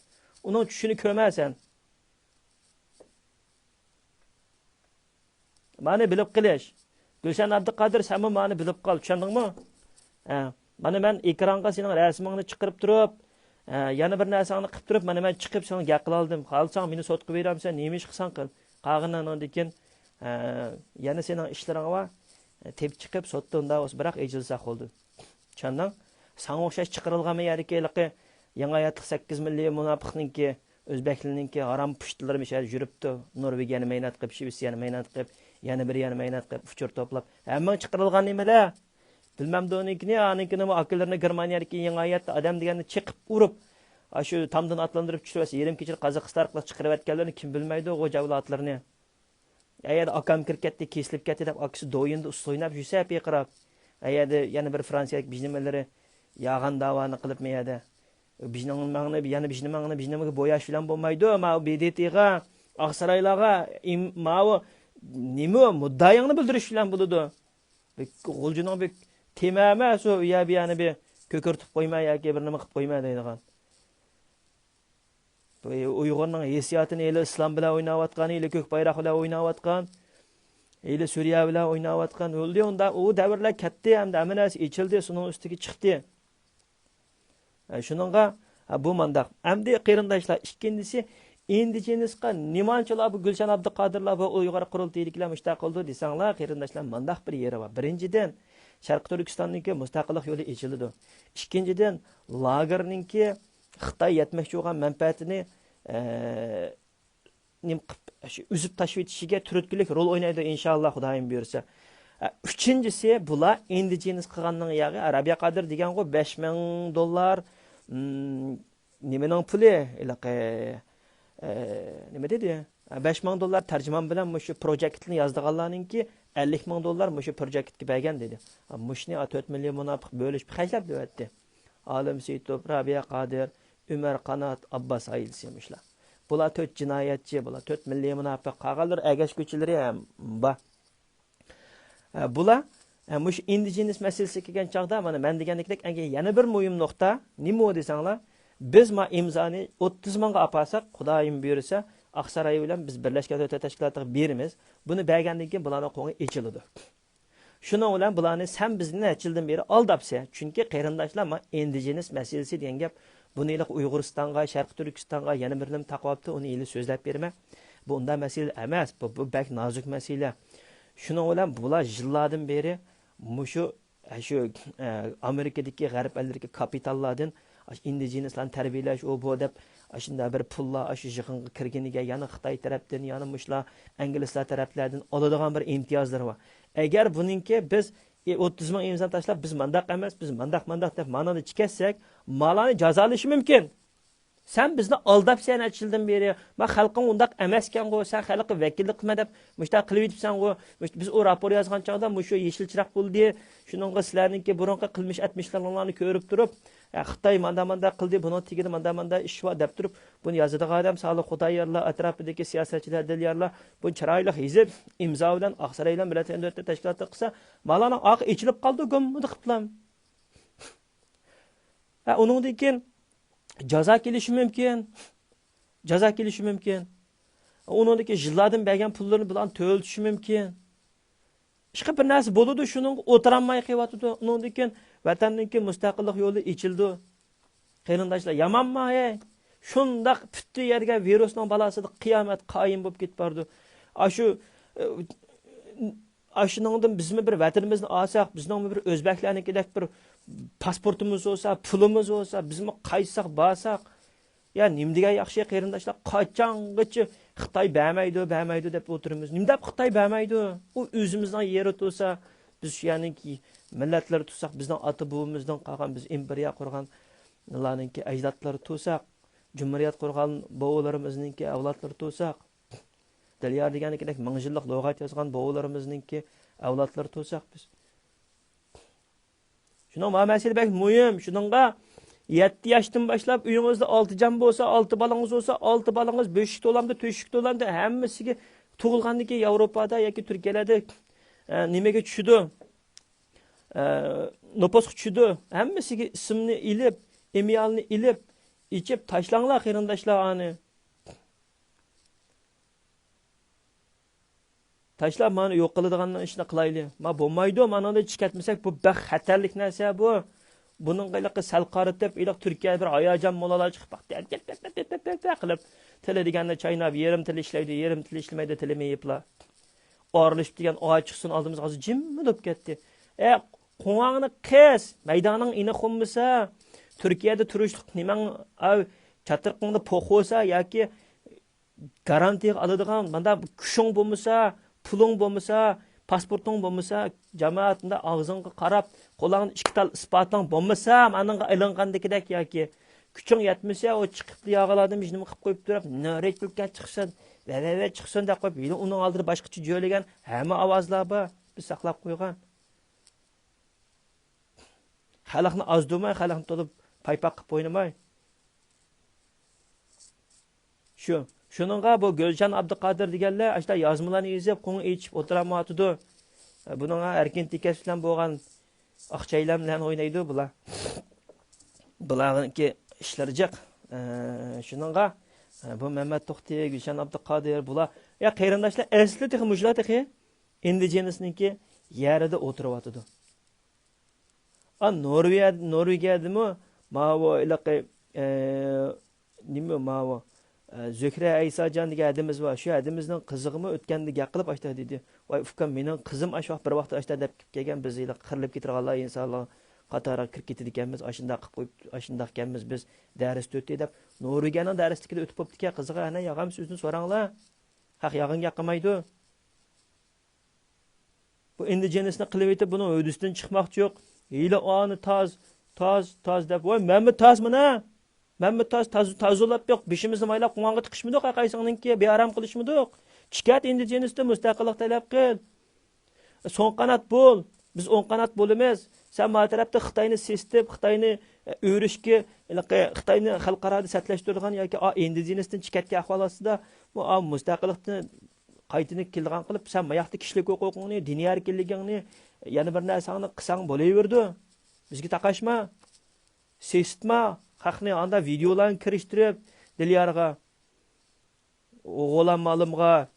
ئۇنىڭ چۈشىنى كۆرمە سەن. مانى بىلىپ قېلىش. گۈلشەن ئابدۇقادىر، سەنمۇ مانى بىلىپ قال، چۈشەندىڭمۇ؟ ھە. مانا مەن ئېكرانغا سېنىڭ رەسىمىڭنى چىقىرىپ تۇرۇپ، ھە، يەنە بىر نەرسەڭنى قىلىپ تۇرۇپ، مانا مەن چىقىپ سېنى گەپ قىلالدىم. خالىساڭ مېنى سوتقا بېرەمسەن، نېمە ئىش قىلساڭ قىل. قالغىنىنىڭدىن كېيىن، ھە، يەنە سېنىڭ ئىشلىرىڭ بار. تېپىپ چىقىپ سوتتا ئۇنداق بولسا بىراق ئېچىلساق بولدى. چۈشەندىڭ؟ ساڭا ئوخشاش چىقىرىلغانمۇ يەردىكى ھېلىقى يېڭى ھاياتلىق سەككىز مىليون مۇناپىقنىڭكى، ئۆزبەكلەرنىڭكى ھارام پۇشتىلىرى مۇشۇ يەردە يۈرۈپتۇ. نورۋېگىيەنى مەينەت قىلىپ، شىۋېتسىيەنى مەينەت قىلىپ، يەنە بىر يەرنى مەينەت قىلىپ، ئۇچۇر توپلاپ. ھەممىڭ چىقىرىلغان نېمىلەر؟ بىلمەمدۇ ئۇنىڭكىنى، ئانىڭكىنىمۇ ئاكىلىرىنى گېرمانىيەدىكى يېڭى ھاياتتا ئادەم دېگەننى چېقىپ ئۇرۇپ، ئاشۇ تامدىن ئاتلاندۇرۇپ چۈشۈرۈۋەتسە، يېرىم كېچىدە قازاقىستانلىقلار چىقىرىۋەتكەنلىرىنى كىم بىلمەيدۇ، غوجا ئەۋلادلىرىنى. ئەگەر ئاكام كىرىپ كەتتى، كېسىلىپ كەتتى دەپ، ئاكىسى دويىندا ئۇسسۇل ئويناپ يۈرسە پىقىراپ. ئەگەردە يەنە بىر فرانسىيەدىكى بىژنىمىلىرى ياغان داۋانى قىلىپ مەيەردە. بىژنىمىڭنى، يەنە بىژنىمىڭنى، بىژنىمىغا بوياش بىلەن بولمايدۇ. ماۋۇ بې دې تېغا، ئاقسارايلارغا، ئىم-، ماۋۇ نېمە مۇددىئايىڭنى بىلدۈرۈش بىلەن بولىدۇ. بىر غۇلجىنىڭ بىر تېما ئەمەس ئۇ، يا بىر يەنى بىر كۆكىرتىپ قويما ياكى بىر نېمە قىلىپ قويما دەيدىغان. بۇ ئۇيغۇرنىڭ ھېسسىياتىنى ھېلى ئىسلام بىلەن ئويناۋاتقان، ھېلى كۆك بايراق بىلەن ئويناۋاتقان، ھېلى سۈرىيە بىلەن ئويناۋاتقان. ئۆلدى ئۇندا، ئۇ دەۋرلەر كەتتى، ئەمدى ھەممە نەرسە ئېچىلدى، سۇنىڭ ئۈستىگە چىقتى. ئە، شۇنىڭغا، ئە، بۇ مانداق. ئەمدى قېرىنداشلار، ئىككىنچىسى، ئىندىجېنىسقا نېمانچىلا بۇ گۈلشەن ئابدۇقادىرلار، بۇ ئۇيغۇر قۇرۇلتىيىدىكىلەر مۇشۇنداق قىلدى دېسەڭلار، قېرىنداشلار، مانداق بىر يېرى بار. بىرىنچىدىن، شەرقىي تۈركىستاننىڭكى مۇستەقىللىق يولى ئېچىلىدۇ. ئىككىنچىدىن، لاگېرنىڭكى خىتاي يەتمەكچى بولغان مەنپەئەتىنى، ئە، نېمە قىلىپ، شۇ ئۈزۈپ تاشلىۋېتىشىگە تۈرتكىلىك رول ئوينايدۇ، ئىنشاللا، خۇدايىم بۇيرۇسا. ئە، ئۈچىنچىسى، بۇلار ئىندىجېنىس قىلغاننىڭ ياغى، رابىيە قادىر دېگەنغۇ بەش مىڭ دوللار، مم، نېمىنىڭ پۇلى، ھېلىقى، ئە، نېمە دېدى؟ ئە، بەش مىڭ دوللار تەرجىمان بىلەن مۇشۇ پروجېكتنى يازىدىغانلارنىڭكى ئەللىك مىڭ دوللار مۇشۇ پروجېكتكە بەرگەن دېدى. ئە، مۇشۇنى، ئە، تۆت مىليون مۇناپىق بۆلۈشۈپ خەجلەپ دەۋەتتى. ئالىم سېيىتوف، رابىيە قادىر، ئۆمەر قانات، ئابباس ئائىلىسى مۇشۇلار. بۇلار تۆت جىنايەتچى، بۇلار تۆت مىللىي مۇناپىق، قالغانلىرى ئەگەشكۈچىلىرى ھەم بار. ئە، بۇلار، ئە، مۇشۇ ئىندىجېنىس مەسىلىسىگە كەلگەن چاغدا، مانا مەن دېگەندەك، ئەڭ يەنە بىر مۇھىم نۇقتا، نېمە ئۇ دېسەڭلار، بىز ما ئىمزانى ئوتتۇز مىڭغا ئاپارساق، خۇدايىم بۇيرۇسا، ئاقساراي بىلەن بىز بىرلەشكەن دۆلەتلەر تەشكىلاتىغا بېرىمىز. بۇنى بەرگەندىن كېيىن بۇلارنىڭ قوڭى ئېچىلىدۇ. شۇنىڭ بىلەن بۇلارنى سەن بىزنى نەچچە يىلدىن بېرى ئالداپسەن. چۈنكى قېرىنداشلار، ما ئىندىجېنىس مەسىلىسى دېگەن گەپ، بۇنى ھېلىقى ئۇيغۇرىستانغا، شەرقىي تۈركىستانغا يەنە بىرلىرىمۇ تاقىۋاپتۇ، ئۇنى ھېلى سۆزلەپ بېرىمەن. بۇ ئۇنداق مەسىلە ئەمەس، بۇ، بۇ بەك نازۇك مەسىلە. شۇنىڭ بىلەن بۇلار يىللاردىن بېرى مۇشۇ، شۇ، ئە، ئامېرىكىدىكى غەرب ئەللىرىدىكى كاپىتاللاردىن ئاشۇ ئىندىجېنىسلارنى تەربىيەلەش، ئۇ، بۇ دەپ، ئاشۇنداق بىر پۇللار ئاشۇ يىغىنغا كىرگىنىگە، يەنە خىتاي تەرەپتىن، يەنە مۇشۇلار ئىنگلىزلار تەرەپلەردىن ئالىدىغان بىر ئىمتىيازلىرى بار. ئەگەر بۇنىڭكى بىز، ئى، ئوتتۇز مىڭ ئىمزا تاشلاپ، بىز مانداق ئەمەس، بىز مانداق، مانداق دەپ مانىنى چىكەتسەك، مالارنى جازالىشى مۇمكىن. سەن بىزنى ئالداپسەن نەچچە يىلدىن بېرى. ما خەلقىڭ ئۇنداق ئەمەسكەنغۇ، سەن خەلققە ۋەكىللىك قىلما دەپ مۇشۇنداق قىلىۋېتىپسەنغۇ. مۇش-، بىز ئۇ راپور يازغان چاغدا مۇشۇ يېشىل چىراغ بولدى. شۇنىڭغا سىلەرنىڭكى بۇرۇنقى قىلمىش ئەتمىشلىرىڭلارنى كۆرۈپ تۇرۇپ، ئە، خىتاي ماندا ماندا قىلدى، بۇنىڭ تېگىدە ماندا ماندا ئىش بار دەپ تۇرۇپ، بۇنى يازىدىغان ئادەم سالىھ خۇدايارلار، ئەتراپىدىكى سىياسەتچىلەر، دىليارلار بۇنى چىرايلىق يېزىپ، ئىمزا بىلەن ئاقساراي بىلەن مىللەتلەر دۆلەتلەر تەشكىلاتى قىلسا، مالارنىڭ ئارقا ئېچىلىپ قالىدۇ، گۇممىدە قىپلام. ھە، ئۇنىڭدىن كېيىن جازا كېلىشى مۇمكىن. جازا كېلىشى مۇمكىن. ئۇنىڭدىن كېيىن يىللاردىن بەرگەن پۇللىرىنى بۇلارنى تۆلىتىشى مۇمكىن. ئىشقىلىپ بىر نەرسە بولىدۇ، شۇنىڭغا ئولتۇرالماي قېلىۋاتىدۇ. ئۇنىڭدىن كېيىن ۋەتەننىڭكى مۇستەقىللىق يولى ئېچىلىدۇ. قېرىنداشلار، يامانما، ھەي؟ شۇنداق پۈتتى يەرگە ۋىرۇسنىڭ بالاسىدا قىيامەت قايىم بولۇپ كېتىپ بارىدۇ. ئاشۇ، ئاشۇنىڭدىن بىزمۇ بىر ۋەتىنىمىزنى ئالساق، بىزنىڭمۇ بىر ئۆزبەكلەرنىڭكىدەك بىر پاسپورتىمىز بولسا، پۇلىمىز بولسا، بىزمۇ قايتساق، بارساق، يا نېمە دېگەن ياخشى، قېرىنداشلار، قاچانغىچە خىتاي بەرمەيدۇ، بەرمەيدۇ دەپ ئولتۇرىمىز؟ نېمە دەپ خىتاي بەرمەيدۇ؟ ئۇ ئۆزىمىزنىڭ يېرى تۇرسا، بىز شۇ يەرنىڭكى مىللەتلىرى تۇرساق، بىزنىڭ ئاتا بوۋىمىزدىن قالغان، بىز ئىمپېرىيە قۇرغانلارنىڭكى ئەجدادلىرى تۇرساق، جۇمھۇرىيەت قۇرغان بوۋىلىرىمىزنىڭكى ئەۋلادلىرى تۇرساق، دىليار دېگەندەك مىڭ يىللىق لۇغەت يازغان بوۋىلىرىمىزنىڭكى ئەۋلادلىرى تۇرساق بىز. شۇنىڭ ما مەسىلە بەك مۇھىم. شۇنىڭغا يەتتە ياشتىن باشلاپ ئۆيىڭىزدە ئالتە جان بولسا، ئالتە بالىڭىز بولسا، ئالتە بالىڭىز بۆشۈك تولامدا، تۆشۈك تولامدا، ھەممىسىگە تۇغۇلغاندىن كېيىن ياۋروپادا ياكى تۈركىيەلەردە، ئە، نېمىگە چۈشىدۇ؟ ئە، نوپۇسقا چۈشىدۇ. ھەممىسىگە ئىسىمنى ئېلىپ، ئىميالنى ئېلىپ، ئېچىپ تاشلاڭلار، قېرىنداشلار، ئانى. تاشلاپ مانا يوق قىلىدىغان ئىشنى قىلايلى. ما بولمايدۇ، مانىڭدىن چىقىۋەتمىسەك، بۇ بەك خەتەرلىك نەرسە بۇ. بۇنىڭغا ھېلىقى سەل قارىتىپ، ھېلىقى تۈركىيەدە بىر ھاياجان موللالا چىقىپ باقتى. تەتەتەتەتەت قىلىپ، تىلى دېگەننى چايناپ، يېرىم تىلى ئىشلەيدۇ، يېرىم تىلى ئىشلىمەيدۇ، تىلى مېيىپلا. ئارىلىشىپ دېگەن ئاي چىقسۇن ئالدىمىزغا، ھازىر جىممىدە بولۇپ كەتتى. ئە، قوڭاڭنى قىس، مەيدانىڭ ئېنىق بولمىسا، تۈركىيەدە تۇرۇشلۇق نېمەڭ، ئاۋ، چاترىقىڭدا پوخ بولسا ياكى گارانتىيەگە ئالىدىغان مانداق كۈچۈڭ بولمىسا، پۇلۇڭ بولمىسا، پاسپورتۇڭ بولمىسا، جامائەت مۇنداق ئاغزىڭغا قاراپ، قولۇڭدا ئىككى تال ئىسپاتىڭ بولمىسا، ئانىڭغا ئېلىنغاندىكىدەك ياكى كۈچۈڭ يەتمىسە، ئۇ چىقىپلا ياغىلادىم، ھېچنېمە قىلىپ قويۇپ تۇرۇپ، نۆرەك تۈركەن چىقسۇن، ۋە، ۋە، ۋە چىقسۇن دەپ قويۇپ، ھېلى ئۇنىڭ ئالدىدا باشقىچە جۆلىگەن ھەممە ئاۋازلار بار، بىز ساقلاپ قويغان. خەلقنى ئازدۇرماي، خەلقنى تولۇپ پايپاق قىلىپ ئوينىماي. شۇ، شۇنىڭغا بۇ گۈلشەن ئابدۇقادىر دېگەنلەر ئاشۇنداق يازمىلارنى يېزىپ، قوڭ ئېچىپ ئولتۇرالمايۋاتىدۇ. بۇنىڭغا ئەركىن تېكەش بىلەن بولغان ئاقچايلام بىلەن ئوينايدۇ بۇلار. بۇلارنىڭكى ئىشلىرى جىق. ئە، شۇنىڭغا، ئە، بۇ مەمەت توختى، گۈلشەن ئابدۇقادىر، بۇلار، يا قېرىنداشلار، ئەسلى تېخى مۇشۇلار تېخى ئىندىجېنىسنىڭكى يەرىدە ئولتۇرۇۋاتىدۇ. ئا، نورۋېگىيە، نورۋېگىيەدىمۇ ماۋۇ ھېلىقى، ئە، نېمە ماۋۇ، ئە، زۆھرە ئەيساجان دېگەن ھەدىمىز بار. شۇ ھەدىمىزنىڭ قىزىغىمۇ ئۆتكەندە گەپ قىلىپ ئاشتا دېدى. ۋاي ئۇكام، مېنىڭ قىزىم ئاشۇ ۋاقىت بىر ۋاقىت ئاشتا دەپ كېلىپ كەلگەن، بىز ھېلىقى قىرىلىپ كېتىدىغانلار ئىنسانلار قاتارىغا كىرىپ كېتىدىكەنمىز، ئاشۇنداق قىلىپ قويۇپ، ئاشۇنداقكەنمىز بىز، دەرس ئۆتتى دەپ. نورۋېگىيەنىڭ دەرسلىكىدە ئۆتۈپ بوپتىكەن قىزىغا، ئەنە ياغان سۆزىنى سوراڭلار. ھەق ياغان گەپ قىلمايدۇ. بۇ ئىندىجېنىسنى قىلىۋېتىپ، بۇنىڭ ھۆددىسىدىن چىقماقچى يوق. ھېلى ئانى تاز، تاز، تاز دەپ، ۋاي، مەنمۇ تاز مانا. مەنمۇ تاز، تاز، تازىلاپ يوق. بېشىمىزنى مايلاپ، قوڭغا تىقىشمىدۇق، ھەر قايسىڭنىڭكى بىئارام قىلىشمىدۇق. چىكەت ئىندىجېنىستىن مۇستەقىللىق تەلەپ قىل. سوڭ قانات بول. بىز ئوڭ قانات بولىمىز. سەن ما تەرەپتە خىتاينى سېسىتىپ، خىتاينى، ئە، ئۆرۈشكە، ھېلىقى خىتاينى خەلقئارادا سەتلەشتۈرىدىغان ياكى ئا، ئىندىجېنىستىن چىكەتكە ئەھۋال ئاستىدا، بۇ، ئا، مۇستەقىللىقنى قايتىدىن كېلىدىغان قىلىپ، سەن ماياقتا كىشىلىك ھوقۇقۇڭنى، دىنىي ئەركىنلىكىڭنى، يەنە بىر نەرسەڭنى قىلساڭ بولۇۋېرىدۇ. بىزگە تاقاشما. سېسىتما. خەقنى ئاندا ۋىدېئولارنى كىرىشتۈرۈپ، دىليارغا، غۇلام مالىمغا،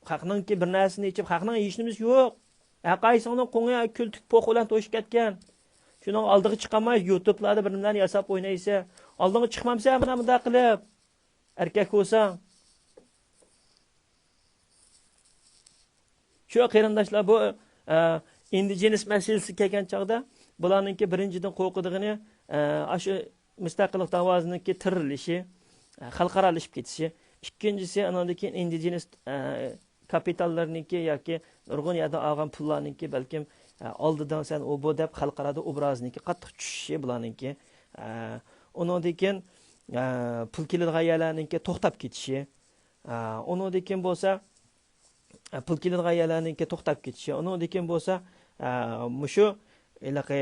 خەقنىڭكى بىر نەرسىنى ئېچىپ، خەقنىڭ ھېچنېمىسى يوق. ھەرقايسىڭنىڭ قوڭى كۆلتۈك پوخ بىلەن توشۇپ كەتكەن. شۇنىڭ ئالدىغا چىقالماي، يۇتۇبلاردا بىر نېمىلەرنى ياساپ ئوينايسەن. ئالدىڭغا چىقمامسەن مانا مۇنداق قىلىپ. ئەركەك بولساڭ. شۇ قېرىنداشلار، بۇ، ئە، ئىندىجېنىس مەسىلىسى كەلگەن چاغدا بۇلارنىڭكى بىرىنچىدىن قورقىدىغىنى، ئە، ئاشۇ مۇستەقىللىق داۋاسىنىڭكى تىرىلىشى، ئە، خەلقئارالىشىپ كېتىشى. ئىككىنچىسى، ئانىڭدىن كېيىن ئىندىجېنىس، ئە، كاپىتاللىرىنىڭكى ياكى نۇرغۇن يەردىن ئالغان پۇللارنىڭكى بەلكىم، ئە، ئالدىدىن سەن ئۇ بۇ دەپ خەلقئارادا ئوبرازىنىڭكى قاتتىق چۈشۈشى بۇلارنىڭكى. ئە، ئۇنىڭدىن كېيىن، ئە، پۇل كېلىدىغان يەرلەرنىڭكى توختاپ كېتىشى. ئە، ئۇنىڭدىن كېيىن بولسا، ئە، پۇل كېلىدىغان يەرلەرنىڭكى توختاپ كېتىشى. ئۇنىڭدىن كېيىن بولسا، ئە، مۇشۇ ھېلىقى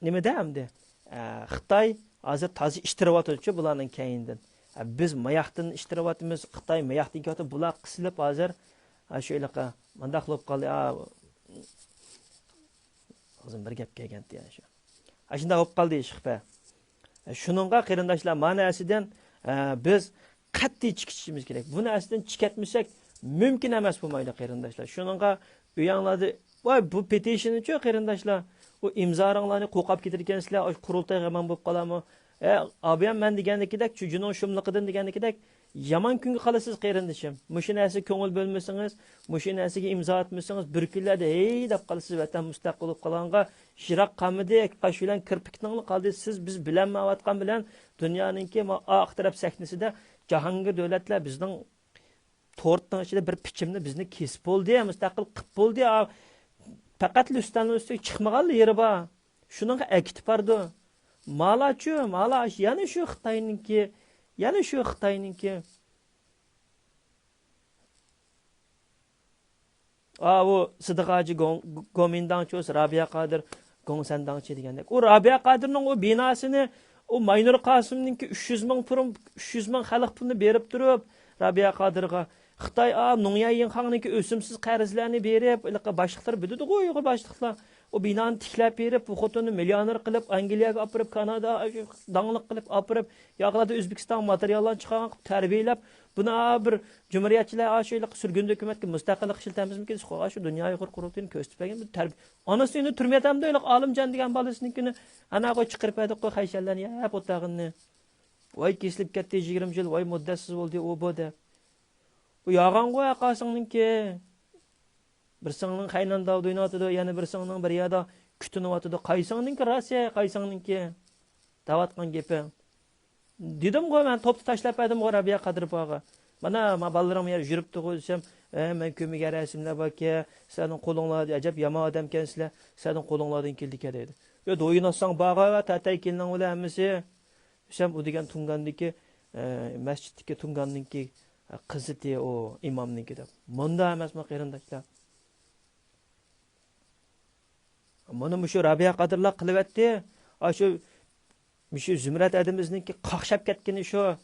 نېمىدە ئەمدى؟ ئە، خىتاي ھازىر تازا ئىتتىرىۋاتىدۇچۇ بۇلارنىڭ كەينىدىن. ئە، بىز ماياقتىن ئىتتىرىۋاتىمىز، خىتاي ماياقتىن كېلىۋاتىدۇ. بۇلار قىسىلىپ ھازىر، ئە، شۇ ھېلىقى مانداق بولۇپ قالدى. ئا، ئاغزىم بىر گەپ كەلگەنتى يەنە شۇ. ئاشۇنداق بولۇپ قالدى ئىش خىپە. شۇنىڭغا قېرىنداشلار، ما نەرسىدىن، ئە، بىز قەتئىي چىقىشىمىز كېرەك. بۇ نەرسىدىن چىقەتمىسەك، مۇمكىن ئەمەس بولمايدۇ قېرىنداشلار. شۇنىڭغا ئۆيەڭلاردا، ۋاي، بۇ پېتىشننىچۇ قېرىنداشلار، ئۇ ئىمزالاڭلارنى قوقاپ كېتىدىكەنسىلەر، ئاشۇ قۇرۇلتايغا يامان بولۇپ قالامۇ؟ ئە، ئابىيام مەن دېگەندىكىدەك، چۈجىنىڭ شۇملۇقىدىن دېگەندىكىدەك، يامان كۈنگە قالىسىز قېرىندىشىم. مۇشۇ نەرسىگە كۆڭۈل بۆلمىسىڭىز، مۇشۇ نەرسىگە ئىمزا ئاتمىسىڭىز، بىر كۈنلەردە ھەي دەپ قالىسىز. ۋەتەن مۇستەقىل بولۇپ قالغانغا يىراق قالمىدى، قاش بىلەن كىرپىكنىڭلا قالدى. سىز بىز بىلەنمەيۋاتقان بىلەن دۇنيانىڭكى ما-، ئاق تەرەپ سەھنىسىدە جاھانگىر دۆلەتلەر بىزنىڭ تورتنىڭ ئىچىدە بىر پىچىمنى بىزنى كېسىپ بولدى، مۇستەقىل قىپ بولدى. ئا، پەقەتلا ئۈستەلنىڭ ئۈستىگە چىقمىغانلا يېرى بار. شۇنىڭغا ئەكېتىپ بارىدۇ. مالاچۇ، مالا، يەنە شۇ خىتاينىڭكى، يەنە شۇ خىتاينىڭكى. ئاۋۇ سىدىق ھاجى گوڭ-، گومىنداڭچۇ، رابىيە قادىر گوڭسەنداڭچى دېگەندەك. ئۇ رابىيە قادىرنىڭ ئۇ بىناسىنى، ئۇ ماينۇر قاسىمنىڭكى ئۈچ يۈز مىڭ پۇرۇن، ئۈچ يۈز مىڭ خەلق پۇلىنى بېرىپ تۇرۇپ، رابىيە قادىرغا خىتاي، ئا، نۇڭيەي يىڭخاڭنىڭكى ئۆسۈمسىز قەرزلەرنى بېرىپ، ھېلىقى باشلىقلار بىلىدىغۇ، ئۇيغۇر باشلىقلار. ئۇ بىنانى تىكلەپ بېرىپ، بۇ خوتۇننى مىليونېر قىلىپ، ئەنگلىيەگە ئاپىرىپ، كانادا داڭلىق قىلىپ ئاپىرىپ، ياقىلاردا ئۆزبېكىستانغا ماتېرىياللارنى چىقارغان قىلىپ تەربىيەلەپ، بۇنى بىر جۇمھۇرىيەتچىلەر ئاشۇ سۈرگۈندە ھۆكۈمەتكە مۇستەقىللىق ئىشلىتەمىزمىكىن؟ شۇ دۇنيا ئۇيغۇر قۇرۇلتىيىنى كۆرسىتىپ بەرگەن بىر تەربىيە. ئانىسى ئۇنى تۈرمىگە ئاتامدۇ؟ ھېلىقى ئالىمجان دېگەن بالىسىنىڭكىنى ئەنە قوي چىقىرىپ بەردۇق قوي، خەيشەنلەرنى يەپ ئولتۇرغىنىنى. ۋاي كېسىلىپ كەتتى، يىگىرمە يىل، ۋاي مۇددەتسىز بولدى، ئۇ بۇ دەپ. بۇ يالغانغۇ ھەققاسىڭنىڭكى. بىرسىڭنىڭ خەينەنداۋدا ئويناۋاتىدۇ، يەنە بىرسىڭنىڭ بىر يەردە كۈتۈنۈۋاتىدۇ. قايسىڭنىڭكى راست، قايسىڭنىڭكى دەۋاتقان گېپىڭ؟ دېدىمغۇ، مەن توپتا تاشلاپ بەردىمغۇ رابىيە قادىر ئاپاغا. مانا، ما بالىلىرىڭ يەر يۈرۈپتىغۇ دېسەم، ئە، مەن كۆرمىگەن رەسىملەر باركەن، سىلەرنىڭ قولۇڭلاردا ئەجەب يامان ئادەمكەنسىلەر، سىلەرنىڭ قولۇڭلاردىن كېلىدىكەن دەيدۇ. يا، دويۇناساڭ بارغا تەتەي كېلىنىڭ بىلەن ھەممىسى. دېسەم، ئۇ دېگەن تۇڭگاندىكى، ئە، مەسچىتتىكى تۇڭگاننىڭكى، ئە، قىزىتى ئۇ ئىمامنىڭكى دەپ. مۇنداق ئەمەسمۇ قېرىنداشلار. مانا مۇشۇ رابىيە قادىرلار قىلىۋەتتى. ئاشۇ، مۇشۇ زۇمرەت ھەدىمىزنىڭكى قاقشاپ كەتكىنى شۇ.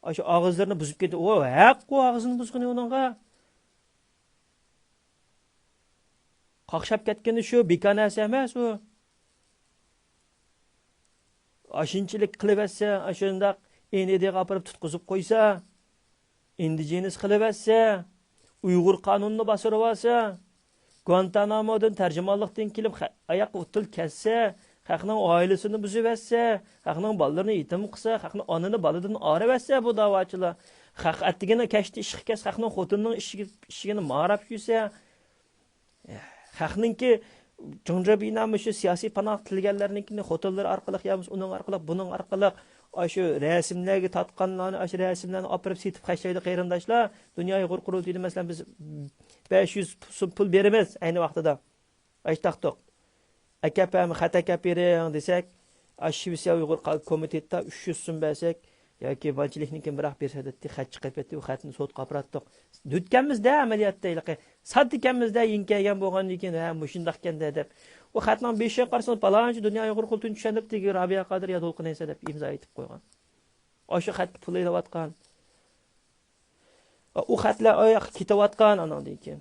ئاشۇ ئاغىزلىرىنى بۇزۇپ كەتتى. ئۇ ھەق، ئۇ ئاغزىنى بۇزغىنى ئۇنىڭغا. قاقشاپ كەتكىنى شۇ، بىكار نەرسە ئەمەس ئۇ. ئاشۇنچىلىك قىلىۋەتسە، ئاشۇنداق ئېن ئىدىغا ئاپىرىپ تۇتقۇزۇپ قويسا، ئىندىجېنىس قىلىۋەتسە، ئۇيغۇر قانۇنىنى باسىرىۋالسا، گۇانتانامودىن تەرجىمانلىقتىن كېلىپ، خە-، ئاياق ئۇتۇل كەتسە، خەقنىڭ ئائىلىسىنى بۇزۇۋەتسە، خەقنىڭ بالىلىرىنى يېتىم قىلسا، خەقنىڭ ئانىنى بالىدىن ئايرىۋەتسە، بۇ داۋاچىلار. خەق ئەتىگىنى كەچتە ئىشقا كەتسە، خەقنىڭ خوتۇنىنىڭ ئىشىكى-، ئىشىكىنى ماراپ يۈرسە، خەقنىڭكى جۇڭجۇ بىنا مۇشۇ سىياسىي پاناھ تىلىگەنلەرنىڭكىنى خوتۇنلىرى ئارقىلىق يا بولمىسا ئۇنىڭ ئارقىلىق، بۇنىڭ ئارقىلىق ئاشۇ رەسىملەرگە تارتقانلارنى، ئاشۇ رەسىملەرنى ئاپىرىپ سېتىپ خەجلەيدۇ قېرىنداشلار. دۇنيا ئۇيغۇر قۇرۇلتىيىدا، مەسىلەن، بىز بەش يۈز سوم پۇل بېرىمىز ئەينى ۋاقتىدا. ئاشۇ تاقتۇق. ئەكەپ ھەم خەت ئەكەپ بېرىڭ دېسەك، ئاشۇ شىۋېتسىيە ئۇيغۇر قا-، كومىتېتتا ئۈچ يۈز سوم بەرسەك، ياكى بانكىچىلىكنىڭكىن بىراق بېرسە دەيتتى، خەت چىقىپ كەتتى، ئۇ خەتنى سوتقا ئاپىراتتۇق. دۈتكەنمىز-دە ئەمەلىيەتتە ھېلىقى. ساددىكەنمىز-دە، يېڭىكەلگەن بولغاندىن كېيىن، ھە، مۇشۇنداقكەن-دە دەپ. ئۇ خەتنىڭ بېشىغا قارىسىڭىز، پالانچى دۇنيا ئۇيغۇر قۇرۇلتىيىنى چۈشەندۈرۈپتىكى رابىيە قادىر يا دولقۇن ئەيسا دەپ ئىمزا ئېيتىپ قويغان. ئاشۇ خەتكە پۇل ئېلىۋاتقان. ئۇ خەتلەر ئاياققا كېتىۋاتقان ئاناندىن كېيىن.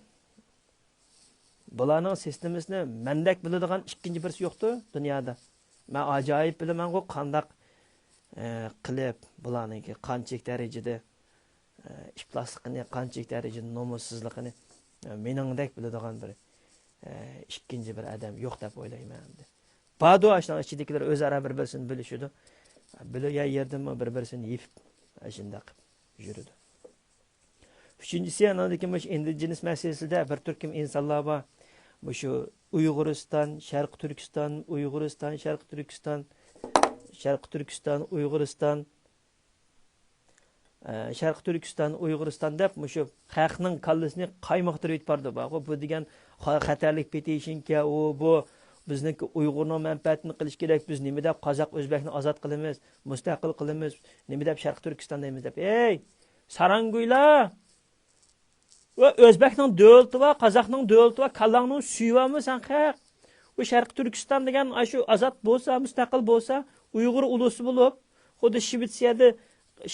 بۇلارنىڭ سىستېمىسىنى مەندەك بىلىدىغان ئىككىنچى بىرسى يوقتۇ دۇنيادا. مەن ئاجايىپ بىلىمەنغۇ قانداق، ئە، قىلىپ بۇلارنىڭكى قانچىلىك دەرىجىدە، ئە، ئىپلاسلىقىنى، قانچىلىك دەرىجىدە نومۇسسىزلىقىنى، ئە، مېنىڭدەك بىلىدىغان بىر، ئە، ئىككىنچى بىر ئادەم يوق دەپ ئويلايمەن ئەمدى. باردۇ، ئاشۇنىڭ ئىچىدىكىلەر ئۆزئارا بىر-بىرسىنى بىلىشىدۇ. بىلگەن يەردىنمۇ بىر-بىرسىنى يېپىپ، ئاشۇنداق قىلىپ يۈرىدۇ. ئۈچىنچىسى، ئاناندىكىن مۇشۇ ئىندىجېنىس مەسىلىسىدە بىر تۈركۈم ئىنسانلار بار. مۇشۇ ئۇيغۇرىستان، شەرقىي تۈركىستان، ئۇيغۇرىستان، شەرقىي تۈركىستان، شەرقىي تۈركىستان، ئۇيغۇرىستان، ئە، شەرقىي تۈركىستان، ئۇيغۇرىستان دەپ مۇشۇ خەقنىڭ كاللىسىنى قايمۇقتۇرۇپ يېتىپ بارىدۇ. بارغۇ، بۇ دېگەن خا-، خەتەرلىك پېتىشىنكى، ئۇ، بۇ، بىزنىڭكى ئۇيغۇرنىڭ مەنپەئەتىنى قىلىش كېرەك، بىز نېمە دەپ قازاق، ئۆزبەكنى ئازاد قىلىمىز، مۇستەقىل قىلىمىز، نېمە دەپ شەرقىي تۈركىستان دەيمىز دەپ. ھەي، ساراڭگۈيلار! ۋە ئۆزبەكنىڭ دۆلىتى بار، قازاقنىڭ دۆلىتى بار، كاللاڭنىڭ سۈيى بارمۇ سەن خەق؟ بۇ شەرقىي تۈركىستان دېگەن ئاشۇ ئازاد بولسا، مۇستەقىل بولسا، ئۇيغۇر ئۇلۇسى بولۇپ، خۇددى شىۋېتسىيەدە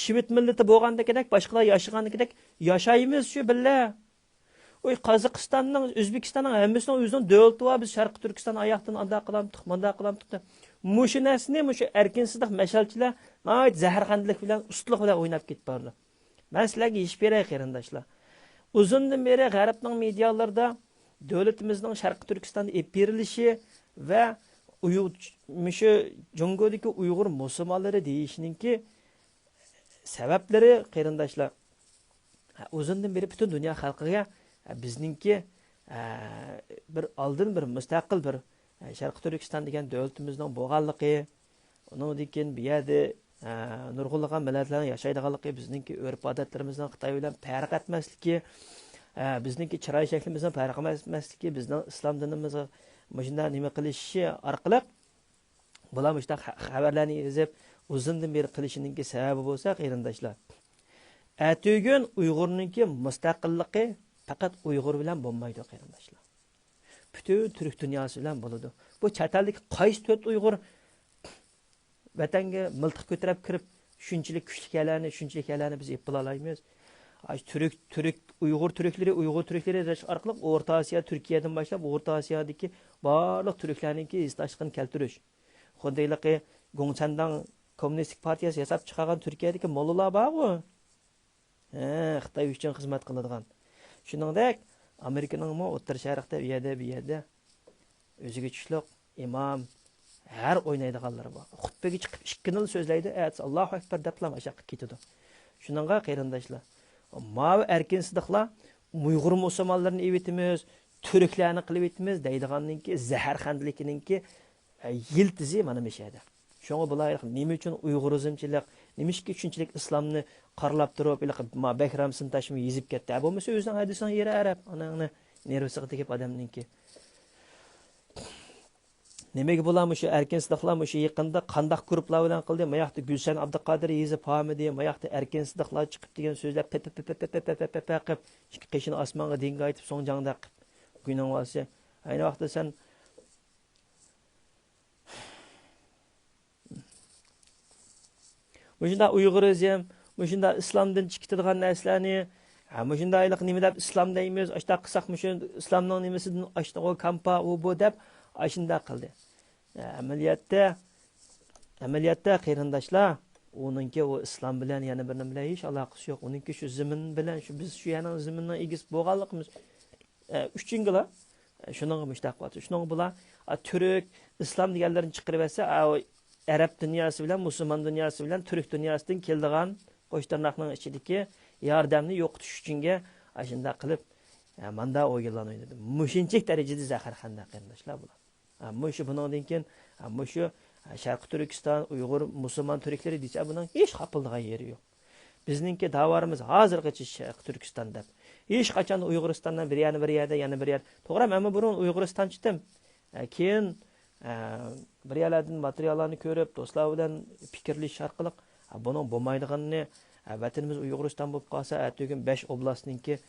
شىۋېت مىللىتى بولغاندىكىدەك، باشقىلار ياشىغاندىكىدەك ياشايمىز شۇ بىللە. ئۇي، قازاقىستاننىڭ، ئۆزبېكىستاننىڭ ھەممىسىنىڭ ئۆزىنىڭ دۆلىتى بار، بىز شەرقىي تۈركىستان ئاياقتىن ئانداق قىلامتۇق، مانداق قىلامتۇق دەپ. مۇشۇ نەرسىنى مۇشۇ ئەركىنسىزلىق مەشئەلچىلەر ناھايىتى زەھەرخەندىلىك بىلەن، ئۇستىلىق بىلەن ئويناپ كېتىپ بارىدۇ. مەن سىلەرگە يېشىپ بېرەي، قېرىنداشلار. ئۇزۇندىن بېرى غەربنىڭ مېدىيالىرىدا دۆلىتىمىزنىڭ شەرقىي تۈركىستاندا ئېلىپ بېرىلىشى ۋە ئۇيغ-، مۇشۇ جۇڭگودىكى ئۇيغۇر مۇسۇلمانلىرى دېيىشنىڭكى سەۋەبلىرى، قېرىنداشلار، ئۇزۇندىن بېرى پۈتۈن دۇنيا خەلقىگە بىزنىڭكى، بىر ئالدىن بىر مۇستەقىل بىر شەرقىي تۈركىستان دېگەن دۆلىتىمىزنىڭ بولغانلىقى، ئۇنىڭدىن كېيىن بۇ يەردە، ئە، نۇرغۇنلىغان مىللەتلەرنىڭ ياشايدىغانلىقى، بىزنىڭكى ئۆرپ-ئادەتلىرىمىزنىڭ خىتاي بىلەن پەرق ئەتمەسلىكى، ئە، بىزنىڭكى چىراي شەكلىمىزنىڭ پەرق ئەتمەسلىكى، بىزنىڭ ئىسلام دىنىمىزغا مۇشۇنداق نېمە قىلىشى ئارقىلىق، بۇلار مۇشۇنداق خە-، خەۋەرلەرنى يېزىپ، ئۇزۇندىن بېرى قىلىشىنىڭكى سەۋەبى بولسا، قېرىنداشلار، ئەتىگۈن ئۇيغۇرنىڭكى مۇستەقىللىقى پەقەت ئۇيغۇر بىلەن بولمايدۇ، قېرىنداشلار. پۈتۈن تۈرك دۇنياسى بىلەن بولىدۇ. بۇ چەت ئەلدىكى قايسى تۆت ئۇيغۇر ۋەتەنگە مىلتىق كۆتۈرۈپ كىرىپ، شۇنچىلىك كۈچلۈك يەرلەرنى، شۇنچىلىك يەرلەرنى بىز ئېلىپ بولالايمىز؟ ئاشۇ تۈرك، تۈرك، ئۇيغۇر تۈركلىرى، ئۇيغۇر تۈركلىرى دەش ئارقىلىق ئورتا ئاسىيا، تۈركىيەدىن باشلاپ ئورتا ئاسىيادىكى بارلىق تۈركلەرنىڭكى ھېسداشلىقىنى كەلتۈرۈش. خۇددى ھېلىقى گوڭچەنداڭ كوممۇنىستىك پارتىيەسى ياساپ چىقارغان تۈركىيەدىكى موللىلار بارغۇ. ھە، خىتاي ئۈچۈن خىزمەت قىلىدىغان. شۇنىڭدەك ئامېرىكىنىڭمۇ ئوتتۇرا شەرقتە ئۇ يەردە، بۇ يەردە ئۆزىگە چۈشلۈق ئىمام، ھەر ئوينايدىغانلىرى بار. خۇتبىگە چىقىپ ئىككىنىلا سۆزلەيدۇ، ئەتىسى ئاللاھۇ ئەكبەر دەپلا ئاشاققا كېتىدۇ. شۇنىڭغا قېرىنداشلار، ماۋۇ ئەركىن سىدىقلار ئۇيغۇر مۇسۇلمانلىرىنى ئېۋىتىمىز، تۈركلەرنى قىلىۋېتىمىز دەيدىغاننىڭكى زەھەرخەندىلىكىنىڭكى، ئە، يىلتىزى مانا مۇشۇ يەردە. شۇڭا بۇلار نېمە ئۈچۈن ئۇيغۇرىزمچىلىق، نېمىشقا شۇنچىلىك ئىسلامنى قارىلاب تۇرۇپ، ھېلىقى ما بەھرام سىنتاشمۇ يېزىپ كەتتى. ھە، بولمىسا ئۆزىنىڭ ھەدىسىنىڭ يېرى ئەرەب، ئاناڭنى نېرۋىسىغا تېگىپ ئادەمنىڭكى. نېمىگە بۇلار مۇشۇ ئەركىن سىدىقلار مۇشۇ يېقىندا قانداق گۇرۇپپىلار بىلەن قىلدى؟ ماياقتا گۈلشەن ئابدۇقادىر يېزىپ ھامىدى، ماياقتا ئەركىن سىدىقلار چىقىپ دېگەن سۆزلەر پە، پە، پە، پە قىپ، ئىككى قېشىنى ئاسمانغا دىڭگايتىپ سوڭجاڭدەك قىپ. گۇينىڭ ۋاسى. ئەينى ۋاقىتتا سەن مۇشۇنداق ئۇيغۇرىزم، مۇشۇنداق ئىسلامدىن چىقىتىدىغان نەرسىلەرنى، ھە، مۇشۇنداق ھېلىقى نېمە دەپ ئىسلام دەيمىز، ئاشۇنداق قىلساق مۇشۇ ئىسلامنىڭ نېمىسىدىن ئاشتىغۇ كامپا، ئۇ بۇ دەپ ئاشۇنداق قىلدى. ھە، ئەمەلىيەتتە، ئەمەلىيەتتە قېرىنداشلار، ئۇنىڭكى ئۇ ئىسلام بىلەن يەنە بىر نېمە بىلەن ھېچ ئالاقىسى يوق. ئۇنىڭكى شۇ زېمىن بىلەن، شۇ بىز شۇ يەرنىڭ زېمىنىنىڭ ئىگىسى بولغانلىقىمىز ئە، ئۈچۈنگىلا، ئە، شۇنىڭغا مۇشتاق قىلىۋاتىدۇ. شۇنىڭغا بۇلار، ئا، تۈرك، ئىسلام دېگەنلىرىنى چىقىرىۋەتسە، ئا، ئەرەب دۇنياسى بىلەن مۇسۇلمان دۇنياسى بىلەن تۈرك دۇنياسىدىن كېلىدىغان قوش تىرناقنىڭ ئىچىدىكى ياردەمنى يوقىتىش ئۈچۈنگە، ئا، شۇنداق قىلىپ، ئە، ماندا ئويۇنلارنى ئوينىدى. مۇشۇنچىلىك دەرىجىدە زەھەرخەندە قېرىنداشلار بۇلار. ھە، مۇشۇ بۇنىڭدىن كېيىن، ھە، مۇشۇ، ھە، شەرقىي تۈركىستان، ئۇيغۇر، مۇسۇلمان تۈركلىرى دېسە، بۇنىڭ ھېچ خاپىلىدىغان يېرى يوق. بىزنىڭكى داۋالىرىمىز ھازىرغىچە شەرقىي تۈركىستان دەپ. ھېچقاچان ئۇيغۇرىستاندىن بىر يەرنى بىر يەردە، يەنە بىر يەر. توغرا، مەنمۇ بۇرۇن ئۇيغۇرىستانچىتىم. ھە، كېيىن، ھە، بىر يەرلەردىن ماتېرىياللارنى كۆرۈپ، دوستلار بىلەن پىكىرلىشىش ئارقىلىق، ھە، بۇنىڭ بولمايدىغىنىنى، ھە، ۋەتىنىمىز ئۇيغۇرىستان بولۇپ قالسا، ئەتىگۈن بەش ئوبلاستنىڭكى،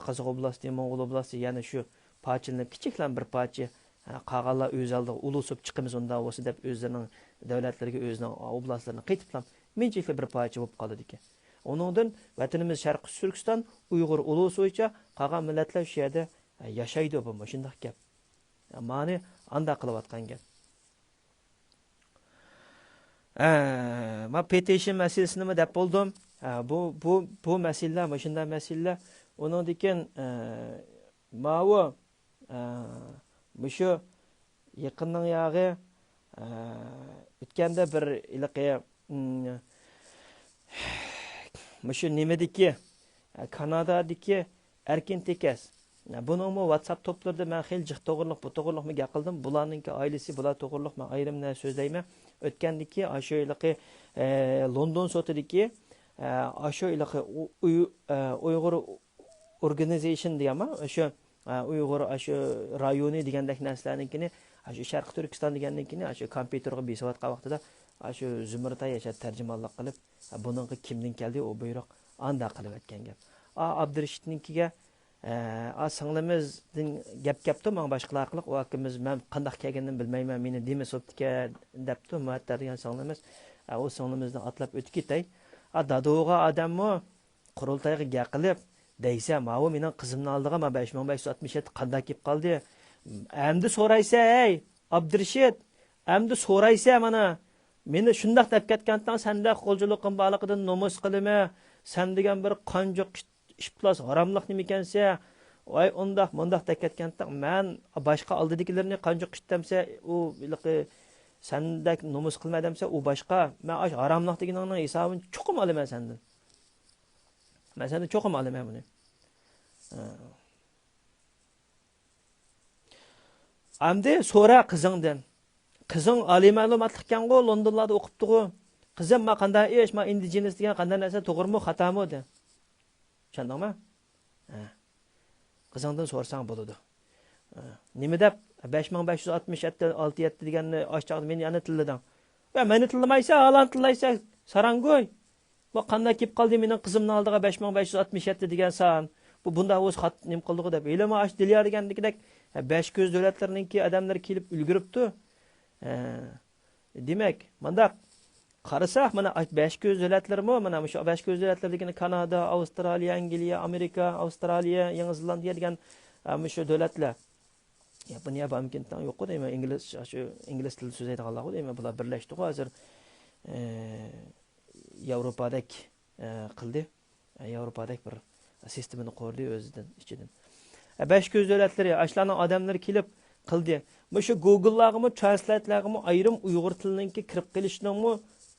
قازاق ئوبلاستى، موڭغۇل ئوبلاستى، يەنە شۇ پارچىلىنىپ كىچىكلا بىر پارچە، ھە، قالغانلار ئۆز ئالدىغا ئۇلۇسۇپ چىقىمىز ئۇنداق بولسا دەپ ئۆزلىرىنىڭ دۆلەتلىرىگە ئۆزىنىڭ ئوبلاستلىرىنى قېتىپلا مىنچىكلا بىر پارچە بولۇپ قالىدىكەن. ئۇنىڭدىن ۋەتىنىمىز شەرقىي تۈركىستان ئۇيغۇر ئۇلۇسى بويىچە قالغان مىللەتلەر شۇ يەردە، ھە، ياشايدۇ، بۇ مۇشۇنداق گەپ. مانى ئانداق قىلىۋاتقان گەپ. ئە، ما پېتىشن مەسىلىسىنىمۇ دەپ بولدۇم. ئە، بۇ، بۇ، بۇ مەسىلىلەر، مۇشۇنداق مەسىلىلەر. ئۇنىڭدىن كېيىن، ئە، ماۋۇ، ئە، مۇشۇ يېقىننىڭ ياغى، ئە، ئۆتكەندە بىر ھېلىقى، ئىم، مۇشۇ نېمىدىكى، ئە، كانادادىكى ئەركىن تېكەس. بۇنىڭمۇ ۋاتساپ توپلىرىدا مەن خېلى جىق توغرىلىق، بۇ توغرىلىقمۇ گەپ قىلدىم. بۇلارنىڭكى ئائىلىسى، بۇلار توغرىلىق مەن ئايرىم نەرسە سۆزلەيمەن. ئۆتكەندىكى ئاشۇ ھېلىقى، ئە، لوندون سوتىدىكى، ئە، ئاشۇ ھېلىقى ئۇ-، ئۇي-، ئە، ئۇيغۇر ئورگانىزېيشن دېگەنما، ئاشۇ، ئە، ئۇيغۇر ئاشۇ رايونى دېگەندەك نەرسىلەرنىڭكىنى، ئاشۇ شەرقىي تۈركىستان دېگەننىڭكىنى، ئاشۇ كومپيۇتېرغا بېسىۋاتقان ۋاقتىدا، ئاشۇ زۇمرىتاي ياشار تەرجىمانلىق قىلىپ، بۇنىڭغا كىمدىن كەلدى ئۇ بۇيرۇق؟ ئانداق قىلىۋەتكەن گەپ. ئا، ئابدۇرېشىتنىڭكىگە، ئە، ئا، سىڭلىمىزدىن گەپ كەپتۇ ماڭا باشقىلار ئارقىلىق، ئۇ ئاكىمىز مەن قانداق كەلگىنىنى بىلمەيمەن، مېنى دېمىسى بوپتىكەن دەپتۇ مۇئەتتەر دېگەن سىڭلىمىز. ئە، ئۇ سىڭلىمىزدىن ئاتلاپ ئۆتۈپ كېتەي. ئا، دادۇغا ئادەممۇ قۇرۇلتايغا گەپ قىلىپ دەيسە، ماۋۇ مېنىڭ قىزىمنىڭ ئالدىغا ما بەش مىڭ بەش يۈز ئاتمىش يەتتە قانداق كېلىپ قالدى؟ ئەمدى سورايسە، ھەي، ئابدۇرېشىت، ئەمدى سورايسە مانا، مېنى شۇنداق دەپ كەتكەنتىڭ، سەندە غۇلجىلىقىم بارلىقىدىن نومۇس قىلىمەن، سەن دېگەن بىر قانجۇق ئىپلاس ھاراملىق نېمىكەنسە، ۋاي ئۇنداق مۇنداق دەپ كەتكەنتىڭ، مەن باشقا ئالدىدىكىلىرىنى قانجۇق ئىت دەمسە، ئۇ ھېلىقى سەندەك نومۇس قىلمە دەمسە، ئۇ باشقا، مەن ئاشۇ ھاراملىق دېگىنىڭنىڭ ھېسابىنى چوقۇم ئالىمەن سەندىن. مەن سەندىن چوقۇم ئالىمەن بۇنى. ھە. ئەمدى سورا قىزىڭدىن. قىزىڭ ئالىي مەلۇماتلىقكەنغۇ، لوندونلاردا ئوقۇپتىغۇ. قىزىم، ما قانداق ئىش، ما ئىندىجېنىس دېگەن قانداق نەرسە، توغرىمۇ، خاتامۇ دە. چۈشەندىڭمۇ؟ ھە. قىزىڭدىن سورىساڭ بولىدۇ. ھە. نېمە دەپ بەش مىڭ بەش يۈز ئاتمىش يەتتە، ئالتە يەتتە دېگەننى ئاشۇ چاغدا مېنى يەنە تىللىدىڭ؟ ۋە مېنى تىللىمايسەن، ھالان تىللايسەن، ساراڭگوي. بۇ قانداق كېلىپ قالدى مېنىڭ قىزىمنىڭ ئالدىغا بەش مىڭ بەش يۈز ئاتمىش يەتتە دېگەن سان؟ بۇ بۇنداق بولسا خات نېمە قىلدىغۇ دەپ. ھېلىمۇ ئاشۇ دىليار دېگەندىكىدەك، ھە، بەش كۆز دۆلەتلىرىنىڭكى ئادەملىرى كېلىپ ئۈلگۈرۈپتۇ. ھە. دېمەك، مانداق، قارىساق، مانا، بەش كۆز دۆلەتلىرىمۇ، مانا، مۇشۇ بەش كۆز دۆلەتلىرى دېگىنى كانادا، ئاۋسترالىيە، ئەنگلىيە، ئامېرىكا، ئاۋسترالىيە، يېڭى زېلاندىيە دېگەن، ئە، مۇشۇ دۆلەتلەر. ياپونىيە بارمىكىن، تەڭ يوققۇ دەيمەن، ئىنگلىز، شۇ ئىنگلىز تىلىدا سۆزلەيدىغانلارغۇ دەيمەن، بۇلار بىرلەشتىغۇ ھازىر، ئە، ياۋروپادەك، ئە، قىلدى. ياۋروپادەك بىر سىستېمىنى قۇردى ئۆزىدىن، ئىچىدىن. بەش كۆز دۆلەتلىرى، ئاشۇلارنىڭ ئادەملىرى كېلىپ قىلدى. مۇشۇ گوگللارغىمۇ، ترانسلېيتلارغىمۇ ئايرىم ئۇيغۇر تىلىنىڭكى كىرىپ قېلىشىنىڭمۇ،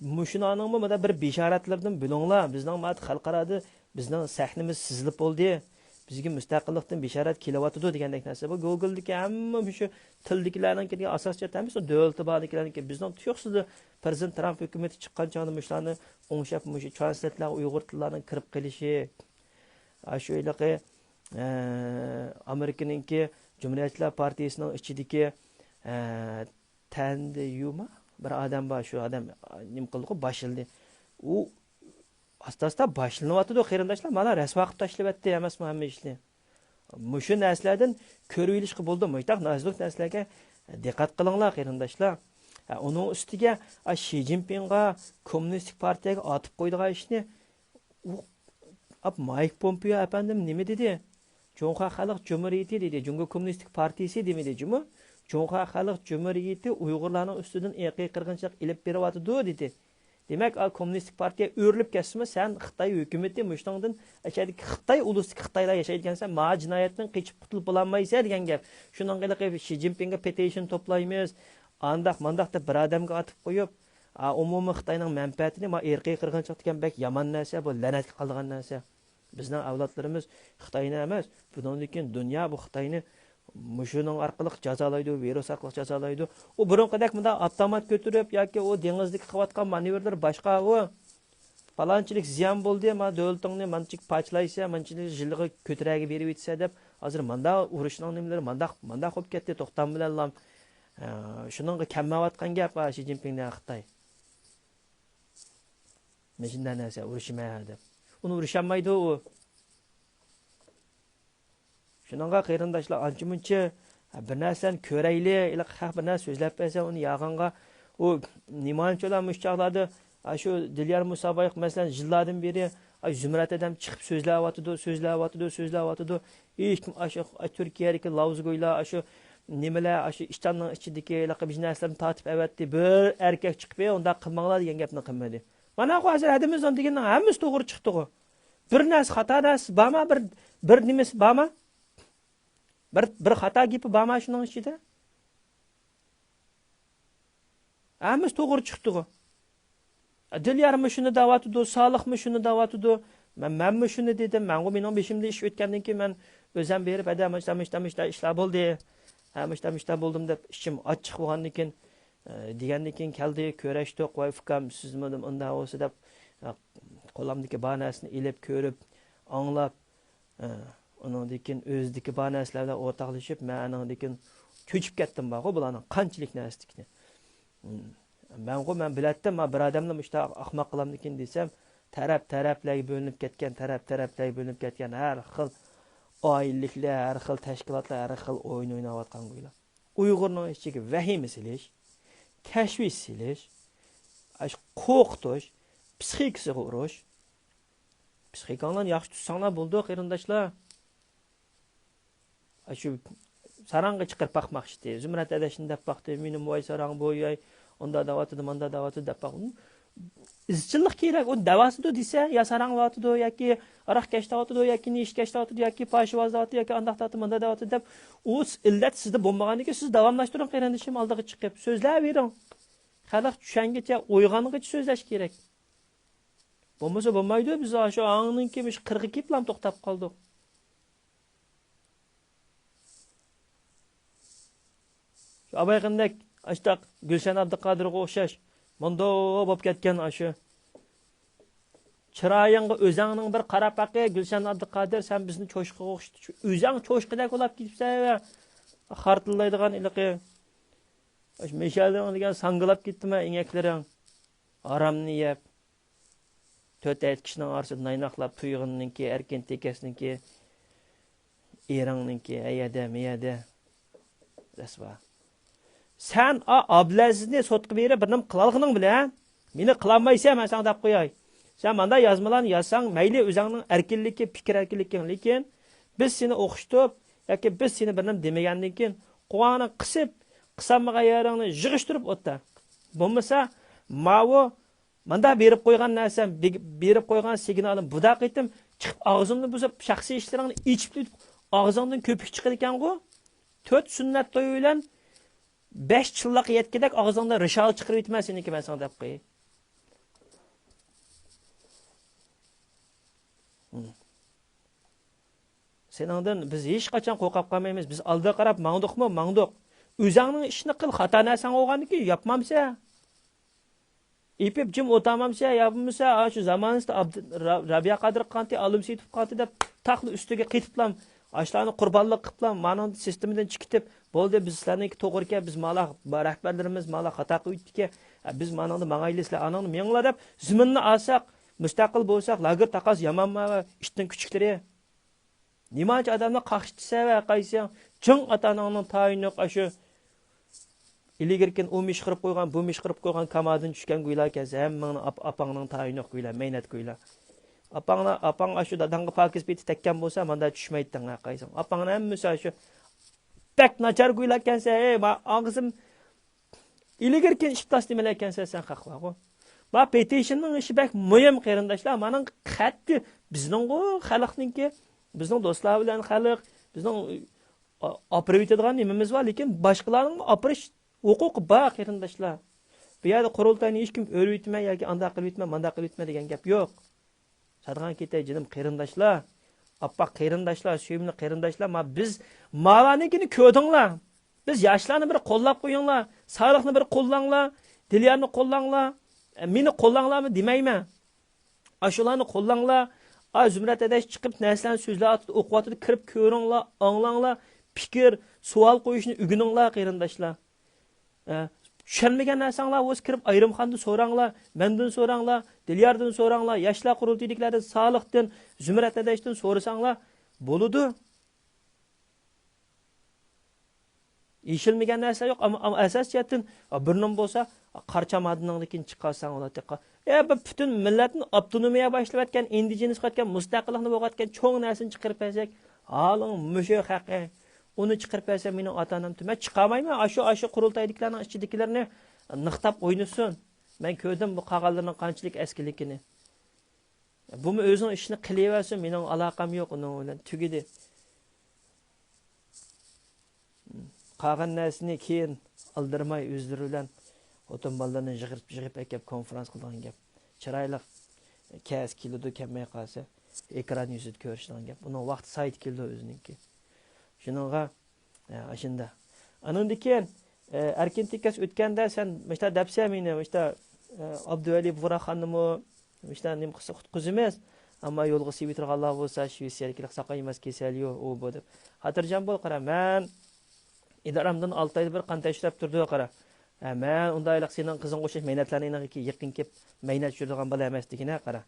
مۇشۇلارنىڭمۇ مانا بىر بېشارەتلىرىدىن بىلىڭلار. بىزنىڭ مانا خەلقئارادا بىزنىڭ سەھنىمىز سىزىلىپ بولدى. بىزگە مۇستەقىللىقتىن بېشارەت كېلىۋاتىدۇ دېگەندەك نەرسە. بۇ گوگلدىكى ھەممە مۇشۇ تىلدىكىلەرنىڭكى دېگەن ئاساسىي جەھەتتە ھەممىسى دۆلىتى باردىكىلەرنىڭكى. بىزنىڭ تۇيۇقسىزلا پىرېزىدېنت ترامپ ھۆكۈمىتى چىققان چاغدا مۇشۇلارنى ئوڭشاپ، مۇشۇ ترانسلېيتلارغا ئۇيغۇر تىللارنىڭ كىرىپ قېلىشى، ئاشۇ ھېلىقى، ئە، ئامېرىكىنىڭكى جۇمھۇرىيەتچىلەر پارتىيىسىنىڭ ئىچىدىكى، ئە، تەندى يۇما بىر ئادەم بار، شۇ ئادەم نېمە قىلدىغۇ، باشلىدى. ئۇ ئاستا-ئاستا باشلىنىۋاتىدۇ، قېرىنداشلار. مانا رەسۋا قىلىپ تاشلىۋەتتى ئەمەسمۇ ھەممە ئىشنى؟ مۇشۇ نەرسىلەردىن كۆرۈۋېلىشقا بولىدۇ. مۇشۇنداق نازۇك نەرسىلەرگە دىققەت قىلىڭلار، قېرىنداشلار. ھە، ئۇنىڭ ئۈستىگە، ئا، شى جىنپىڭغا، كوممۇنىستىك پارتىيەگە ئاتىپ قويىدىغان ئىشنى ئۇ، ئاپ، مايك پومپېيو ئەپەندىم نېمە دېدى؟ جۇڭخۇا خەلق جۇمھۇرىيىتى دېدى. جۇڭگو كوممۇنىستىك پارتىيىسى دېمىدى جۇمۇ. جۇڭخۇا خەلق جۇمھۇرىيىتى ئۇيغۇرلارنىڭ ئۈستىدىن ئىرقىي قىرغىنچىلىق ئېلىپ بېرىۋاتىدۇ دېدى. دېمەك، ئا، كوممۇنىستىك پارتىيە ئۆرۈلۈپ كەتسىمۇ، سەن خىتاي ھۆكۈمىتى مۇشۇنىڭدىن ئەشەدىكى خىتاي ئۇلۇسىدىكى خىتايلار ياشايدىكەنسەن، ما جىنايەتتىن قېچىپ قۇتۇلۇپ بولالمايسەن دېگەن گەپ. شۇنىڭغا ھېلىقى شى جىنپىڭگە پېتىشن توپلايمىز، ئانداق مانداق دەپ بىر ئادەمگە ئاتىپ قويۇپ، ئا، ئومۇمىي خىتاينىڭ مەنپەئەتىنى، ما ئىرقىي قىرغىنچىلىق دېگەن بەك يامان نەرسە، بۇ لەنەتكە قالىدىغان نەرسە. بىزنىڭ ئەۋلادلىرىمىز خىتاينى ئەمەس، بۇنىڭدىن كېيىن دۇنيا بۇ خىتاينى مۇشۇنىڭ ئارقىلىق جازالايدۇ، ۋىرۇس ئارقىلىق جازالايدۇ. ئۇ بۇرۇنقىدەك مۇنداق ئاپتومات كۆتۈرۈپ ياكى ئۇ دېڭىزدىكى قىلىۋاتقان مانېۋىرلىرى باشقا ئۇ. پالانچىلىك زىيان بولدى، ما دۆلىتىڭنى مانچىلىك پارچىلايسەن، مانچىلىك يىلغا كۆتۈرەگە بېرىۋېتىسەن دەپ، ھازىر ماندا ئۇرۇشنىڭ نېمىلىرى مانداق، مانداق بولۇپ كەتتى توختام بىلەنلا. ئە، شۇنىڭغا كەلمەيۋاتقان گەپ، ھا، شى جىنپىڭدىن خىتاي. مۇشۇنداق نەرسە، ئۇرۇشىمەن دەپ. ئۇنى ئۇرۇشالمايدۇ ئۇ. شۇنىڭغا قېرىنداشلار، ئانچە-مۇنچە بىر نەرسىلەرنى كۆرەيلى، ھېلىقى خەق بىر نەرسە سۆزلەپ بەرسە، ئۇنى ياغانغا، ئۇ نېمانچىلا مۇشۇ چاغلاردا، ئاشۇ دىليار مۇسابايېق، مەسىلەن، يىللاردىن بېرى، ئاشۇ زۇمرەت ئادەم چىقىپ سۆزلەۋاتىدۇ، سۆزلەۋاتىدۇ، سۆزلەۋاتىدۇ. ھېچكىم ئاشۇ، ئاشۇ تۈركىيەدىكى لاۋزۇگويلار، ئاشۇ نېمىلەر، ئاشۇ ئىشتاننىڭ ئىچىدىكى ھېلىقى بىر نەرسىلەرنى تارتىپ ئەۋەتتى. بىر ئەركەك چىقىپ، ئۇنداق قىلماڭلار دېگەن گەپنى قىلمىدى. مانا، ھازىر ھەدىمىزنىڭ دېگىنىنىڭ ھەممىسى توغرا چىقتىغۇ. بىر نەرسە خاتا نەرسىسى بارما؟ بىر، بىر نېمىسى بارما؟ بىر، بىر خاتا گېپى بارما شۇنىڭ ئىچىدە؟ ھەممىسى توغرا چىقتىغۇ. دىليارمۇ شۇنى دەۋاتىدۇ، سالىھمۇ شۇنى دەۋاتىدۇ. مەن، مەنمۇ شۇنى دېدىم. مەنغۇ مېنىڭ بېشىمدا ئىش ئۆتكەندىن كېيىن مەن ئۆزۈم بېرىپ، ھەدە، مۇشتا، مۇشتا، مۇشتا ئىشلار بولدى. ھە، مۇشتا، مۇشتا بولدۇم دەپ ئىچىم ئاچچىق بولغاندىن كېيىن، ئە، دېگەندىن كېيىن كەلدى، كۆرۈشتۇق، ۋاي ئۇكام، سىزمۇ ئۇنداق بولسا دەپ، ئە، قولۇمدىكى بار نەرسىنى ئېلىپ، كۆرۈپ، ئاڭلاپ، ئە، ئۇنىڭدىن كېيىن ئۆزىدىكى بار نەرسىلەر بىلەن ئورتاقلىشىپ، مەن ئانىڭدىن كېيىن چۆچۈپ كەتتىم بارغۇ، بۇلارنىڭ قانچىلىك نەرسىلىكىنى. مم. مەنغۇ، مەن بىلەتتىم، ما بىر ئادەملا مۇشۇنداق ئاخماق قىلامدىكىن دېسەم، تەرەپ-تەرەپلەرگە بۆلۈنۈپ كەتكەن، تەرەپ-تەرەپلەرگە بۆلۈنۈپ كەتكەن، ھەر خىل ئائىلىلىكلەر، ھەر خىل تەشكىلاتلار، ھەر خىل ئويۇن ئويناۋاتقانغۇ ئۇيغۇرنىڭ ئىچىگە ۋەھىمە سېلىش، تەشۋىش سېلىش، ئاشۇ قورقۇتۇش، پسىخىكىسىغا ئۇرۇش. پسىخىكاڭلارنى ياخشى تۇتساڭلار بولىدۇ، قېرىنداشلار. ئاشۇ ساراڭغا چىقىرىپ باقماقچى. زۇمرەت ئەدەشنى دەپ باقتى، مېنىڭ ۋاي ساراڭ، بوي، ئاي، ئۇندا دەۋاتىدۇ، ماندا دەۋاتىدۇ دەپ باقتى. ئىزچىللىق كېرەك. ئۇ دەۋاتىدۇ دېسە، يا ساراڭ دەۋاتىدۇ، ياكى ھاراق كەش دەۋاتىدۇ، ياكى نېشە كەش دەۋاتىدۇ، ياكى پاشىۋاز دەۋاتىدۇ، ياكى ئانداق دەۋاتىدۇ، ماندا دەۋاتىدۇ دەپ، ئۇ ئىللەت سىزدە بولمىغاندىن كېيىن، سىز داۋاملاشتۇرۇڭ قېرىندىشىم، ئالدىغا چىقىپ سۆزلەۋېرىڭ. خەلق چۈشەنگىچە، ئويغانغىچە سۆزلەش كېرەك. بولمىسا بولمايدۇ، بىز ئاشۇ ئاڭنىڭكى مۇشۇ قىرىقى كېلىپلا توختاپ قالدۇق. شۇ ئابايقىندەك ئاشتاق گۈلشەن ئابدۇقادىرغا ئوخشاش مۇنداق بولۇپ كەتكەن ئاشۇ. چىرايىڭغا ئۆزەڭنىڭ بىر قاراپ باقى، گۈلشەن ئابدۇقادىر، سەن بىزنى چوشقىغا ئوخشىتىپ، ئۆزەڭ چوشقىدەك بولاپ كېتىپسەن. خارتىلدايدىغان ھېلىقى. ئاشۇ مىشەلدىن دېگەن ساڭگىلاپ كېتىپتىمەن ئېڭەكلىرىڭ. ھارامنى يەپ. تۆت ھەيت كىشىنىڭ ئارىسىدا نايناقلاپ، تۇيغۇننىڭكى، ئەركىن تېكەسنىڭكى، ئېرىڭنىڭكى، ئەيەدە، مەيەدە. رەسۋا. سەن ئا-، ئابلەزىزنى سوتقا بېرىپ، بىر نېمە قىلالىغىنىڭ بىلەن، مېنى قىلالمايسەن، مەن ساڭا دەپ قوياي. سەن مانداق يازمىلارنى يازساڭ، مەيلى ئۆزۈڭنىڭ ئەركىنلىكى، پىكىر ئەركىنلىكىڭ، لېكىن بىز سېنى ئوخشىتىپ ياكى بىز سېنى بىر نېمە دېمىگەندىن كېيىن، قۇۋاڭنى قىسىپ، قىسالمىغان يېرىڭنى يىغىشتۇرۇپ ئولتۇر. بولمىسا، ماۋۇ ماندا بېرىپ قويغان نەرسەم، بېگ-، بېرىپ قويغان سىگنالىم بۇدا قېتىم چىقىپ ئاغزىمنى بۇزۇپ، شەخسىي ئىشلىرىڭنى ئېچىپ ئۆتۈپ، ئاغزىڭدىن كۆپۈك چىقىدىكەنغۇ. تۆت سۈننەت تويى بىلەن بەش چىللاق يەتكۈدەك ئاغزىڭدىن رىشال چىقىرىۋېتىمەن سېنىڭكى، مەن ساڭا دەپ قوياي. سېنىڭدىن بىز ھېچقاچان قورقۇپ قالمايمىز. بىز ئالدىغا قاراپ ماڭدۇقمۇ؟ ماڭدۇق. ئۆزۈڭنىڭ ئىشىنى قىل، خاتا نەرسەڭ بولغاندىن كېيىن ياپمامسەن. ئېپىپ جىم ئولتۇرمامسەن، ياپمىسا، ئاشۇ زامانىسىدا ئابد-، را-، رابىيە قادىر قانتى، ئالىم سېيىتوف قانتى دەپ تاقلا ئۈستىگە قېتىپلام، ئاشۇلارنى قۇربانلىق قىپلام، مانا سىستېمىدىن چىقىتىپ، بولدى، بىز سىلەرنىڭكى توغرىكەن، بىز مالا، رەھبەرلىرىمىز مالا خاتا قىلىۋېتىپتىكەن، بىز مانىڭدا ماڭايلى، سىلەر ئانىڭدا مېڭىڭلار دەپ زېمىننى ئالساق، مۇستەقىل بولساق، لاگېر تاقاس يامانما، ئىتنىڭ كۈچۈكلىرى. نېمانچە ئادەمنى قاقشىتىسەن ۋە قايسىڭ؟ چىڭ ئاتا-ئاناڭنىڭ تايىنى يوق، ئاشۇ ئىلگىرىكىن ئۇ مىشقىرىپ قويغان، بۇ مىشقىرىپ قويغان كامادىن چۈشكەن گويلا ئىكەنسەن، ھەممىڭنىڭ ئاپ-، ئاپاڭنىڭ تايىنى يوق گويلا، مەينەت گويلا. ئاپاڭلار، ئاپاڭ ئاشۇ داداڭغا پاكىز پېتى تەگكەن بولسا، ماندا چۈشمەيتتىڭ، ھە، قايسىڭ. ئاپاڭنىڭ ھەممىسى ئاشۇ بەك ناچار گويلا ئىكەنسەن، ھەي، ما-، ئاغزىم ئىلگىرىكىن ئىپلاس نېمىلەر ئىكەنسەن سەن خەقلەرغۇ. ما پېتىشننىڭ ئىشى بەك مۇھىم، قېرىنداشلار. مانىڭ قەتئىي بىزنىڭغۇ خەلقنىڭكى، بىزنىڭ دوستلار بىلەن خەلق، بىزنىڭ ئا-، ئاپىرىۋېتىدىغان نېمىمىز بار، لېكىن باشقىلارنىڭمۇ ئاپىرىش ھوقۇقى بار، قېرىنداشلار. بۇ يەردە قۇرۇلتاينى ھېچكىم ئۆرۈۋېتىمەن ياكى ئانداق قىلىۋېتىمەن، مانداق قىلىۋېتىمەن دېگەن گەپ يوق. سادىغان كېتەي جېنىم قېرىنداشلار، ئاپپاق قېرىنداشلار، سۆيۈملۈك قېرىنداشلار، ما بىز ماۋانىڭكىنى كۆردۈڭلار. بىز ياشلارنى بىر قوللاپ قويۇڭلار، سالىھنى بىر قوللاڭلار، دىليارنى قوللاڭلار، مېنى قوللاڭلارمۇ دېمەيمەن. ئاشۇلارنى قوللاڭلار. ئا، زۇمرەت ھەدەش چىقىپ نەرسىلەرنى سۆزلەۋاتىدۇ، ئوقۇۋاتىدۇ، كىرىپ كۆرۈڭلار، ئاڭلاڭلار، پىكىر، سوئال قويۇشنى ئۆگىنىڭلار، قېرىنداشلار. ئە، چۈشەنمىگەن نەرسەڭلار بولسا كىرىپ ئايرىمخانىدىن سوراڭلار، مەندىن سوراڭلار، دىلياردىن سوراڭلار، ياشلار قۇرۇلتىيىدىكىلەردىن، سالىھتىن، زۇمرەت ھەدەشتىن سورىساڭلار بولىدۇ. يېشىلمىگەن نەرسە يوق، ئەمما، ئەمما ئاساس جەھەتتىن، ئا، بىر نېمە بولسا، قارا چامادىنىڭدىكىنى چىقارساڭ بولاتتى. ئە، بىر پۈتۈن مىللەتنى ئاپتونومىيە باشلىۋەتكەن، ئىندىجېنىس قىلىۋەتكەن، مۇستەقىللىقنى بولغاتكەن چوڭ نەرسىنى چىقىرىپ بەرسەك، ھالىڭ مۇشۇ خەققە. ئۇنى چىقىرىپ بەرسە مېنىڭ ئاتا-ئانام تۈ-، مەن چىقارمايمەن. ئاشۇ، ئاشۇ قۇرۇلتايدىكىلەرنىڭ ئىچىدىكىلەرنى نىقتاپ ئوينىسۇن. مەن كۆردۈم بۇ قالغانلىرىنىڭ قانچىلىك ئەسكىلىكىنى. بۇمۇ ئۆزىنىڭ ئىشىنى قىلىۋەرسۇن، مېنىڭ ئالاقەم يوق ئۇنىڭ بىلەن. تۈگىدى. قالغان نەرسىنى كېيىن ئالدىرىماي ئۆزلىرى بىلەن خوتۇن بالىلىرىنى يىغىپ، يىغىپ ئەكەپ كونفرانس قىلىدىغان گەپ. چىرايلىق كەس كېلىدۇ، كەلمەي قالسا ئېكران يۈزىدە كۆرۈشىدىغان گەپ. ئۇنىڭ ۋاقتى سايىتى كېلىدۇ ئۆزىنىڭكى. شۇنىڭغا، ئە، ئاشۇنداق. ئانىڭدىن كېيىن، ئە، ئەركىن تېكەس ئۆتكەندە سەن مۇشتا دەپسەن مېنى، مۇشتا، ئە، ئابدۇۋەلى بۇغراخاننىمۇ مۇشتا نېمە قىلسا قۇتقۇزىمىز. ئەمما يولغا سېلىۋېتىدىغانلار بولسا، شىۋېتسىيەدىكىلەر ساقايماس كېسەل يوق، ئۇ بۇ دەپ. خاتىرجەم بول، قارا، مەن ئىدارەمدىن ئالتە ئايدا بىر قان تەكشۈرۈپ تۇرىدۇ، قارا. ھە، مەن ئۇنداقلىق سېنىڭ قىزىڭغا ئوخشاش مەينەتلەرنىڭ يېنىغا يېقىن كېلىپ مەينەت چۈشۈرىدىغان بالا ئەمەس دېگىنە، قارا.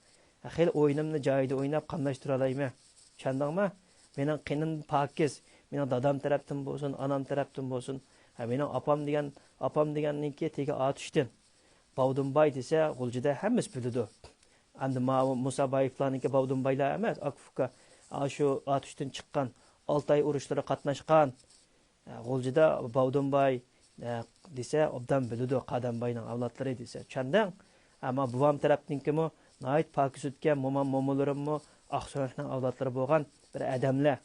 ھە، خېلى ئويۇنۇمنى جايىدا ئويناپ، قاملاشتۇرالايمەن. چۈشەندىڭما؟ مېنىڭ قېنىم پاكىز. مېنىڭ دادام تەرەپتىن بولسۇن، ئانام تەرەپتىن بولسۇن. ھە، مېنىڭ ئاپام دېگەن، ئاپام دېگەننىڭكى تېگى ئاتۇشتىن. باۋدۇنباي دېسە، غۇلجىدا ھەممىسى بىلىدۇ. ئەمدى ماۋۇ مۇسابايېفلارنىڭكى باۋدۇنبايلار ئەمەس، ئاكا ئۇكا. ئاشۇ ئاتۇشتىن چىققان، ئالتاي ئۇرۇشلىرىغا قاتناشقان. غۇلجىدا باۋدۇنباي، ئە، دېسە، ئوبدان بىلىدۇ، قادامباينىڭ ئەۋلادلىرى دېسە. چۈشەندىڭ؟ ئەمما بوۋام تەرەپتىنكىمۇ ناھايىتى پاكىز ئۆتكەن، مومام، مومىلىرىممۇ ئاقسۆڭەكنىڭ ئەۋلادلىرى بولغان بىر ئادەملەر.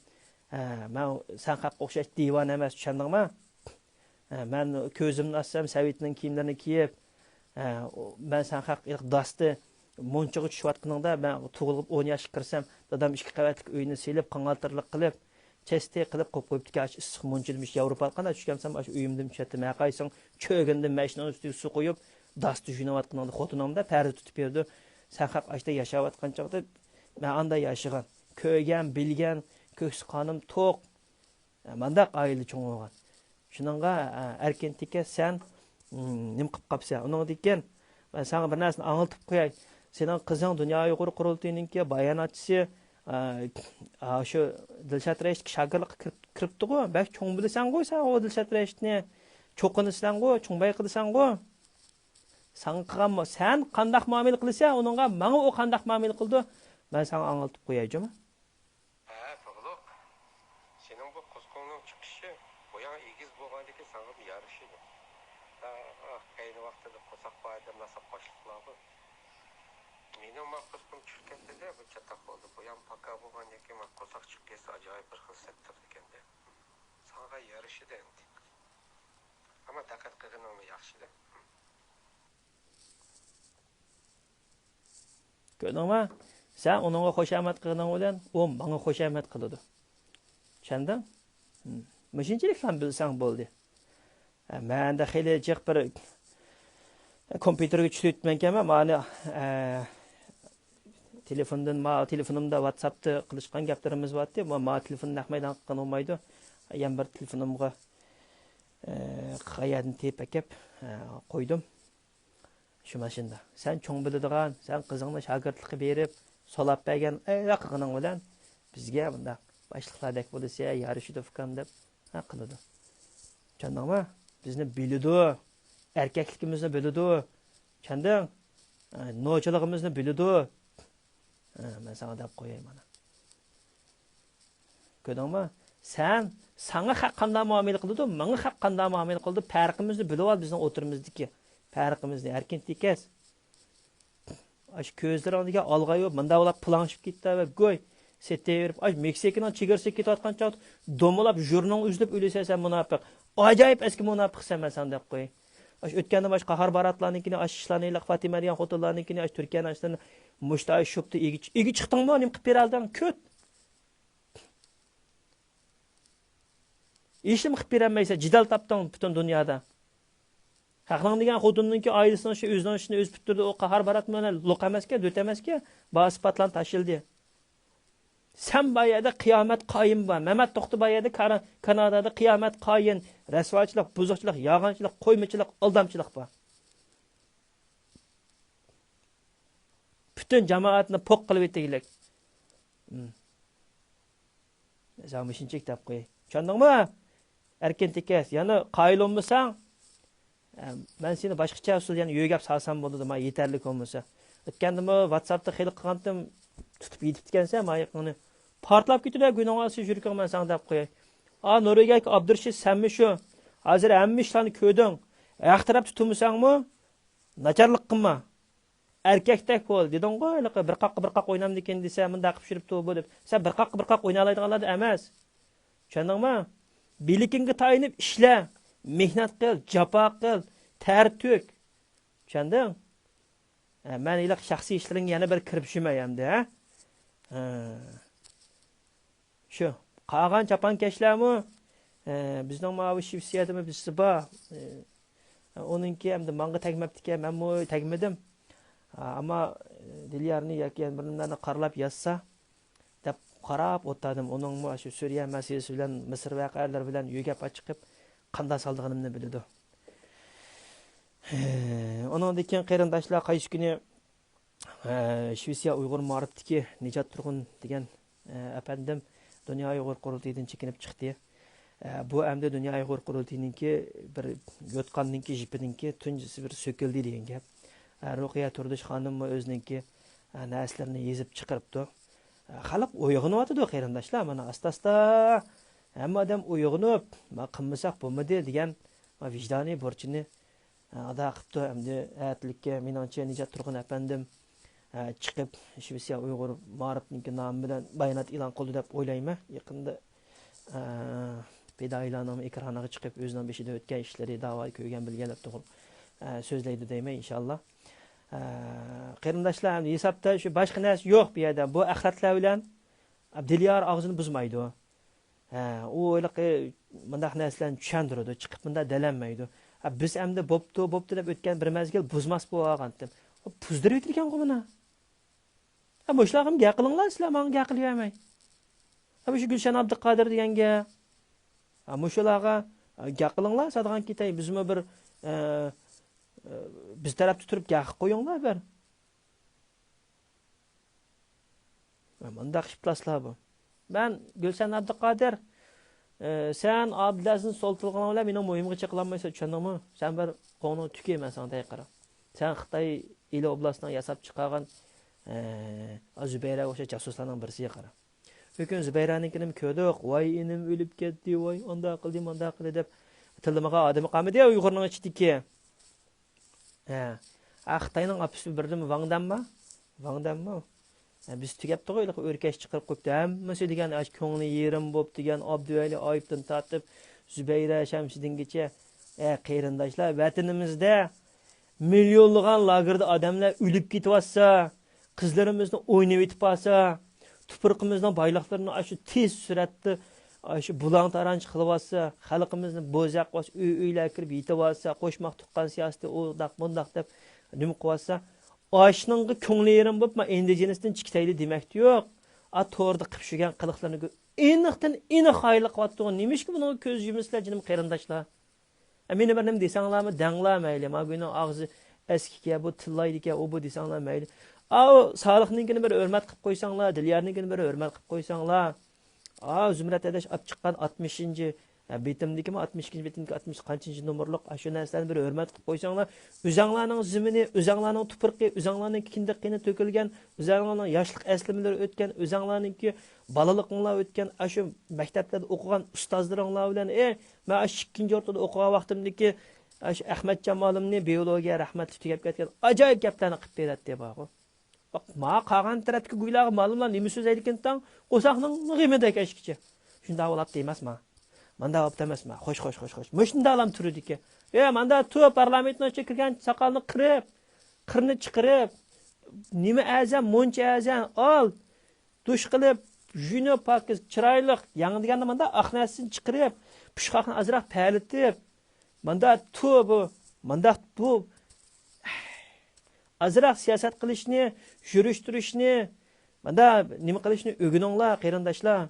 ھە، مەن سەن خەققە ئوخشاش دىۋانە ئەمەس، چۈشەندىڭما؟ ھە، مەن كۆزۈمنى ئاچسام، سەۋىتنىڭ كىيىملىرىنى كىيىپ، ھە، مەن سەن خەق داستى مۇنچىغا چۈشۈۋاتقىنىڭدا، مەن تۇغۇلۇپ ئون ياشقا كىرسەم، دادام ئىككى قەۋەتلىك ئۆينى سېلىپ، قاڭالتىرلىق قىلىپ، چەستى قىلىپ قويۇپ قويۇپتىكەن، ئاشۇ ئىسسىق مۇنچىدا مۇشۇ ياۋروپاغا قانداق چۈشكەنسەم، ئاشۇ ئۆيۈمدىن چۈشەتتىم. ھەرقايسىڭ چۆگۈندىن مەشنىڭ ئۈستىگە سۇ قۇيۇپ، داستى يۇيۇنۇۋاتقىنىڭدا خوتۇنۇڭدا پەردە تۇتۇپ بېرىدۇ. سەن خەق ئاشتا ياشاۋاتقان چاغدا مەن ئاندا ياشىغان، كۆرگەن، بىلگەن، كۆكسى قانىم توق. مانداق ئائىلىدە چوڭ بولغان. شۇنىڭغا، ئە، ئەركىن تېكە سەن، ئىم، نېمە قىلىپ قاپسەن؟ ئۇنىڭدىن كېيىن مەن ساڭا بىر نەرسىنى ئاڭلىتىپ قوياي. سېنىڭ قىزىڭ دۇنيا ئۇيغۇر قۇرۇلتىيىنىڭكى باياناتچىسى، ئە، ئا، شۇ دىلشات رەشىتكە شاگىرتلىققا كىرىپ، كىرىپتىغۇ؟ بەك چوڭ بىلىسەنغۇ سەن ئۇ دىلشات رەشىتنى. چوقۇنىسەنغۇ، چوڭ بايقىدىسەنغۇ. ساڭا قىلغان، سەن قانداق مۇئامىلە قىلىسەن ئۇنىڭغا، ماڭا ئۇ قانداق مۇئامىلە قىلىدۇ، مەن ساڭا ئاڭلىتىپ قوياي جۇمۇ. ھە، توغرۇلۇق. سېنىڭ بۇ قوزغىڭنىڭ چىقىشى، بۇياڭ ئېگىز بولغاندىكىن ساڭىمۇ يارىشىدۇ. ھە، ئەينى ۋاقتىدا قورساق بار ئادەملەر ساپ باشلىقلار بۇ. مېنىڭ ما قوزغىم چۈشۈپ كەتتى-دە، بۇ چاتاق بولدى. بۇياڭ پاكا بولغاندىن كېيىن ما قورساق چىقىپ كەتسە ئاجايىپ بىر خىل سەت تۇرىدىكەن-دە. ساڭا يارىشىدۇ ئەمدى. ئەمما دىققەت قىلغىنىڭمۇ ياخشى-دە. كۆردۈڭمۇ؟ سەن ئۇنىڭغا خۇشامەت قىلغىنىڭ بىلەن ئۇ ماڭا خۇشامەت قىلىدۇ. چۈشەندىڭ؟ ھىم. مۇشۇنچىلىكلا بىلسەڭ بولدى. ھە، مەن ئەمدى خېلى جىق بىر كومپيۇتېرغا چۈشۈۋېتىپمەنكەن، مانا، ئە، تېلېفوندىن، ما، تېلېفونۇمدا ۋاتساپتا قىلىشقان گەپلىرىمىز بارتتى. ما، ما تېلېفون نەق مەيدان قىلغىنى بولمايدۇ. يەنە بىر تېلېفونۇمغا، ئە، قەيەردىن تېپىپ ئەكەپ، ئە، قويدۇم. شۇ ماشىنىدا. سەن چوڭ بىلىدىغان، سەن قىزىڭنى شاگىرتلىققا بېرىپ، سولاپ بەرگەن، ئەي، قىلغىنىڭ بىلەن بىزگە مۇنداق باشلىقلاردەك بولىسەن، يارىشىدۇ ئۇكام دەپ، ھە، قىلىدۇ. چۈشەندىڭمۇ؟ بىزنى بىلىدۇ. ئەركەكلىكىمىزنى بىلىدۇ. چۈشەندىڭ؟ ھە، نوچىلىقىمىزنى بىلىدۇ. ھە، مەن ساڭا دەپ قوياي مانا. كۆردۈڭمۇ؟ سەن، ساڭا خەق قانداق مۇئامىلە قىلىدۇ، ماڭا خەق قانداق مۇئامىلە قىلىدۇ، پەرقىمىزنى بىلىۋال، بىزنىڭ ئوتتۇرىمىزدىكى پەرقىمىزنى. ئەركىن تېكەس. ئاشۇ كۆزلىرىڭدىكى ئالغايۇ مۇنداق بولاپ پىلاڭشىپ كېتىپ ۋە گوي سېتىۋېرىپ، ئاشۇ مېكسىكىنىڭ چېگرىسىغا كېتىۋاتقان چاغدا دومىلاپ ژۇرنىڭ ئۈزۈلۈپ ئۆلىسەن سەن مۇناپىق. ئاجايىپ ئەسكى مۇناپىقسەن، مەن ساڭا دەپ قوياي. ئاشۇ ئۆتكەندە ئاشۇ قاھار باراتلارنىڭكىنى، ئاشۇ ئىشلارنى، ھېلىقى فاتىمە دېگەن خوتۇنلارنىڭكىنى، ئاشۇ تۈركىيەنىڭ ئاشۇلىرىنى مۇشتا ئاشۇ شوپتا ئىگە، ئىگە چىقتىڭمۇ؟ نېمە قىلىپ بېرەلدىڭ؟ كۈت! ھېچنېمە قىلىپ بېرەلمەيسەن، جېدەل تاپتىڭ پۈتۈن دۇنيادا. خەقنىڭ دېگەن خوتۇننىڭكى ئائىلىسىنىڭ ئىشى، ئۆزىنىڭ ئىشىنى ئۆزى پۈتتۈردى، ئۇ قاھار باراتمۇ لوق ئەمەسكەن، دۆت ئەمەسكەن، بار ئىسپاتلارنى تاشلىدى. سەن بار يەردە قىيامەت قايىمى بار، مەمەت توختى بار يەردە كارا-، كانادادا قىيامەت قايىن، رەسۋاچىلىق، بۇزۇقچىلىق، يالغانچىلىق، قويمىچىلىق، ئالدامچىلىق بار. پۈتۈن جامائەتنى پوق قىلىۋېتىگلىك. ھىم. ساڭا مۇشۇنچىلىك دەپ قوياي. چۈشەندىڭمۇ؟ ئەركىن تېكەس. يەنە قايىل بولمىساڭ، ئە، مەن سېنى باشقىچە ئۇسۇل يەنە يۆگەپ سالسام بولىدۇ، مانا يېتەرلىك بولمىسا. ئۆتكەندىمۇ ۋاتساپتا خېلى قىلغانتىم، تۇتۇپ يېتىپتىكەنسەن، مانا يېقىڭنى. پارتلاپ كېتىدۇ گۇنۇڭ ئاستى يۈرىكىڭ، مەن ساڭا دەپ قوياي. ئا، نورۋېگىيەدىكى ئابدۇرېشىت، سەنمۇ شۇ؟ ھازىر ھەممە ئىشلارنى كۆردۈڭ. ھەق تەرەپتە تۇرمىساڭمۇ، ناچارلىق قىلما. ئەركەكتەك بول، دېدىڭغۇ، ھېلىقى بىر قاققا بىر قاق ئوينامدىكىن دېسە، مۇنداق قىلىپ يۈرۈپتۇ بۇ دەپ. سەن بىر قاققا بىر قاق ئوينالايدىغانلاردىن ئەمەس. چۈشەندىڭمۇ؟ بىلىكىڭگە تايىنىپ ئىشلە، مېھنەت قىل، جاپا قىل، تەر تۆك. چۈشەندىڭ؟ ھە، مەن ھېلىقى شەخسىي ئىشلىرىڭگە يەنە بىر كىرىپ چۈشمەي ئەمدى، ھە؟ ھە. شۇ قالغان چاپانكەشلەرمۇ، ئە، بىزنىڭ ماۋۇ شىۋېتسىيەدىمۇ بىرسى بار. ئە، ئۇنىڭكى ئەمدى ماڭا تەگمەپتىكەن، مەنمۇ تەگمىدىم. ئە، ئەمما، ئە، دىليارنى ياكى يەنە بىرلەرنى قارىلاپ يازسا دەپ قاراپ ئولتۇردۇم. ئۇنىڭمۇ شۇ سۈرىيە مەسىلىسى بىلەن، مىسىر ۋەقەلىرى بىلەن يۆگەپ چىقىپ، قانداق سالىدىغىنىمنى بىلىدۇ. ئۇنىڭدىن كېيىن قېرىنداشلار قايسى كۈنى ئە، شىۋېتسىيە ئۇيغۇر مائارىپتىكى نىجات تۇرغۇن دېگەن، ئە، ئەپەندىم دۇنيا ئۇيغۇر قۇرۇلتىيىدىن چېكىنىپ چىقتى. ئە، بۇ ئەمدى دۇنيا ئۇيغۇر قۇرۇلتىيىنىڭكى بىر يوتقاننىڭكى جىپىنىڭكى تۇنجىسى بىر سۆكۈلدى دېگەن گەپ. ئە، رۇقىيە تۇردۇش خانىممۇ ئۆزىنىڭكى، ئە، نەرسىلىرىنى يېزىپ چىقىرىپتۇ. ئە، خەلق ئويغىنىۋاتىدۇ قېرىنداشلار. مانا ئاستا-ئاستا ھەممە ئادەم ئويغىنىپ، ما قىلمىساق بولمىدى دېگەن، ما ۋىجدانىي بۇرچىنى ئادا قىپتۇ. ئەمدى ئەتىلىككە مېنىڭچە نىجات تۇرغۇن ئەپەندىم، ئە، چىقىپ، شىۋېتسىيە ئۇيغۇر مائارىپنىڭكى نامى بىلەن بايانات ئېلان قىلىدۇ دەپ ئويلايمەن. يېقىندا، ئە، پىدائىيلارنىڭ ئېكرانىغا چىقىپ، ئۆزىنىڭ بېشىدا ئۆتكەن ئىشلىرى، داۋا كۆرگەن، بىلگەنلەر توغرا، ئە، سۆزلەيدۇ دەيمەن، ئىنشاللا. ئە، قېرىنداشلار، ئەمدى ھېسابتا شۇ باشقا نەرسە يوق بۇ يەردە. بۇ ئەخلەتلەر بىلەن دىليار ئاغزىنى بۇزمايدۇ. ھە، ئۇ ھېلىقى مۇنداق نەرسىلەرنى چۈشەندۈرىدۇ، چىقىپ مۇنداق دەلەنمەيدۇ. ھە، بىز ئەمدى بوپتۇ، بوپتۇ دەپ ئۆتكەن بىر مەزگىل بۇزماس بولۇۋالغانتىم. پۇزدۇرۇۋېتىدىكەنغۇ مانا. ھە، مۇشۇلارغىمۇ گەپ قىلىڭلار، سىلەر ماڭا گەپ قىلىۋەرمەي. ھە، مۇشۇ گۈلشەن ئابدۇقادىر دېگەنگە. ھە، مۇشۇلارغا، ھە، گەپ قىلىڭلار، سادىغان كېتەي، بىزمۇ بىر، ئە، ئە، بىز تەرەپتە تۇرۇپ گەپ قىلىپ قويۇڭلار بىر. مۇنداق ئىپلاسلار بۇ. مەن گۈلشەن ئابدۇقادىر، ئى، سەن ئابدۇلئەزىزنى سولتىلىغىنىڭ بىلەن مېنىڭ مويۇمغا چېقىلالمايسەن، چۈشەندىڭمۇ؟ سەن بىر قوڭنىڭ تۈكى، مەن ساڭا دەي قارا. سەن خىتاي ئىلى ئوبلاستىنىڭ ياساپ چىقارغان، ئە، زۇبەيرەگە ئوخشاش جاسۇسلارنىڭ بىرسىگە قارا. بۈگۈن زۇبەيرانىڭكىنىمۇ كۆردۇق. ۋاي ئىنىم ئۆلۈپ كەتتى، ۋاي ئانداق قىلدى، مانداق قىلدى دەپ تىللىمىغان ئادىمى قالمىدى يا ئۇيغۇرنىڭ ئىچىدىكى. ھە. ئا، خىتاينىڭ ئاپىسى بىردىمۇ ۋاڭدەنما؟ ۋاڭدەنما؟ ھە، بىز تۈگەپتۇغۇ، ھېلىقى ئۆركەش چىقىرىپ قويۇپتۇ. ھەممىسى دېگەن ئاشۇ كۆڭلى يېرىم بوپ دېگەن ئابدۇۋەلى ئايۇپتىن تارتىپ زۇبەيرە شەمشىدىنگىچە. ئە، قېرىنداشلار، ۋەتىنىمىزدە مىليونلىغان لاگېردا ئادەملەر ئۆلۈپ كېتىۋاتسا، قىزلىرىمىزنى ئوينىۋېتىپ بارسا، تۇپرىقىمىزنىڭ بايلىقلىرىنى ئاشۇ تېز سۈرئەتتە، ئاشۇ بۇلاڭ تارانچى قىلىۋاتسا، خەلقىمىزنى بوزەك قىلىۋاتسا، ئۆي-ئۆيلەر كىرىپ يېتىۋاتسا، قوشماق تۇغقان سىياسىتى ئۇنداق، مۇنداق دەپ نېمە قىلىۋاتسا، ئاشۇنىڭغا كۆڭلى يېرىم بولۇپ، مانا ئىندىجېنىستىن چىقىتەيلى دېمەكتە يوق. ئا، توردا قىپشۇرغان قىلىقلىرىنى كۆ-، ئېنىقتىن ئېنىق ھاياللىق قىلىۋاتىدىغۇ. نېمىشقا بۇنىڭغا كۆز يۇمىسىلەر، جېنىم قېرىنداشلار؟ ئە، مېنى بىر نېمە دېسەڭلارمۇ، دەڭلار مەيلى. ما گۇينىڭ ئاغزى ئەسكىكەن، بۇ تىللايدىكەن، ئۇ بۇ دېسەڭلار مەيلى. ئاۋۇ سالىھنىڭكىنى بىر ھۆرمەت قىلىپ قويساڭلار، دىليارنىڭكىنى بىر ھۆرمەت قىلىپ قويساڭلار. ئا، زۇمرەت ئاداش ئاپ چىققان ئاتمىشىنچى، ھە، بېتىمدىكىمۇ ئاتمىش ئىككىنچى، بېتىمدىكى ئاتمىش قانچىنچى نومۇرلۇق، ئاشۇ نەرسىلەرنى بىر ھۆرمەت قىلىپ قويساڭلار، ئۆزەڭلارنىڭ زېمىنى، ئۆزەڭلارنىڭ تۇپرىقى، ئۆزەڭلارنىڭ كىندىك قېنى تۆكۈلگەن، ئۆزەڭلارنىڭ ياشلىق ئەسلىمىلىرى ئۆتكەن، ئۆزەڭلارنىڭكى بالىلىقىڭلار ئۆتكەن، ئاشۇ مەكتەپلەردە ئوقۇغان ئۇستازلىرىڭلار بىلەن، ئى، مەن ئاشۇ ئىككىنچى ئورتىدا ئوقۇغان ۋاقتىمدىكى ئاشۇ ئەخمەتجان مۇئەللىمنى، بىئولوگىيە رەھمەتلىك تۈگەپ كەتكەن ئاجايىپ گەپلەرنى قىلىپ بېرەتتى بارغۇ. ما قالغان تەرەپتىكى گۇيلارغا مالۇملار نەمە سۆزلەيدىكىنتاڭ، قورساقنىڭ غېمىدە كەچكىچە. شۇنداق بولاپتۇ ئەمەسما؟ مانداق بوپتۇ ئەمەسما؟ خوش، خوش، خوش، خوش. مۇشۇنداقلام تۇرىدىكەن. ئە، ماندا تۇر، پارلامېنتنىڭ ئىچىگە كىرگەن ساقالنى قىرىپ، قىرنى چىقىرىپ، نېمە ئەرزان، مۇنچە ئەرزان، ئال. دۇش قىلىپ، يۇيۇنۇپ، پاكىز، چىرايلىق، يەڭ دېگەندە ماندا ئاق نەرسىنى چىقىرىپ، پۇشقاقنى ئازراق پەلىتىپ، ماندا تۇ بۇ، مانداق بۇ. ئازراق سىياسەت قىلىشنى، يۈرۈشتۈرۈشنى، ماندا نېمە قىلىشنى ئۆگىنىڭلار، قېرىنداشلار.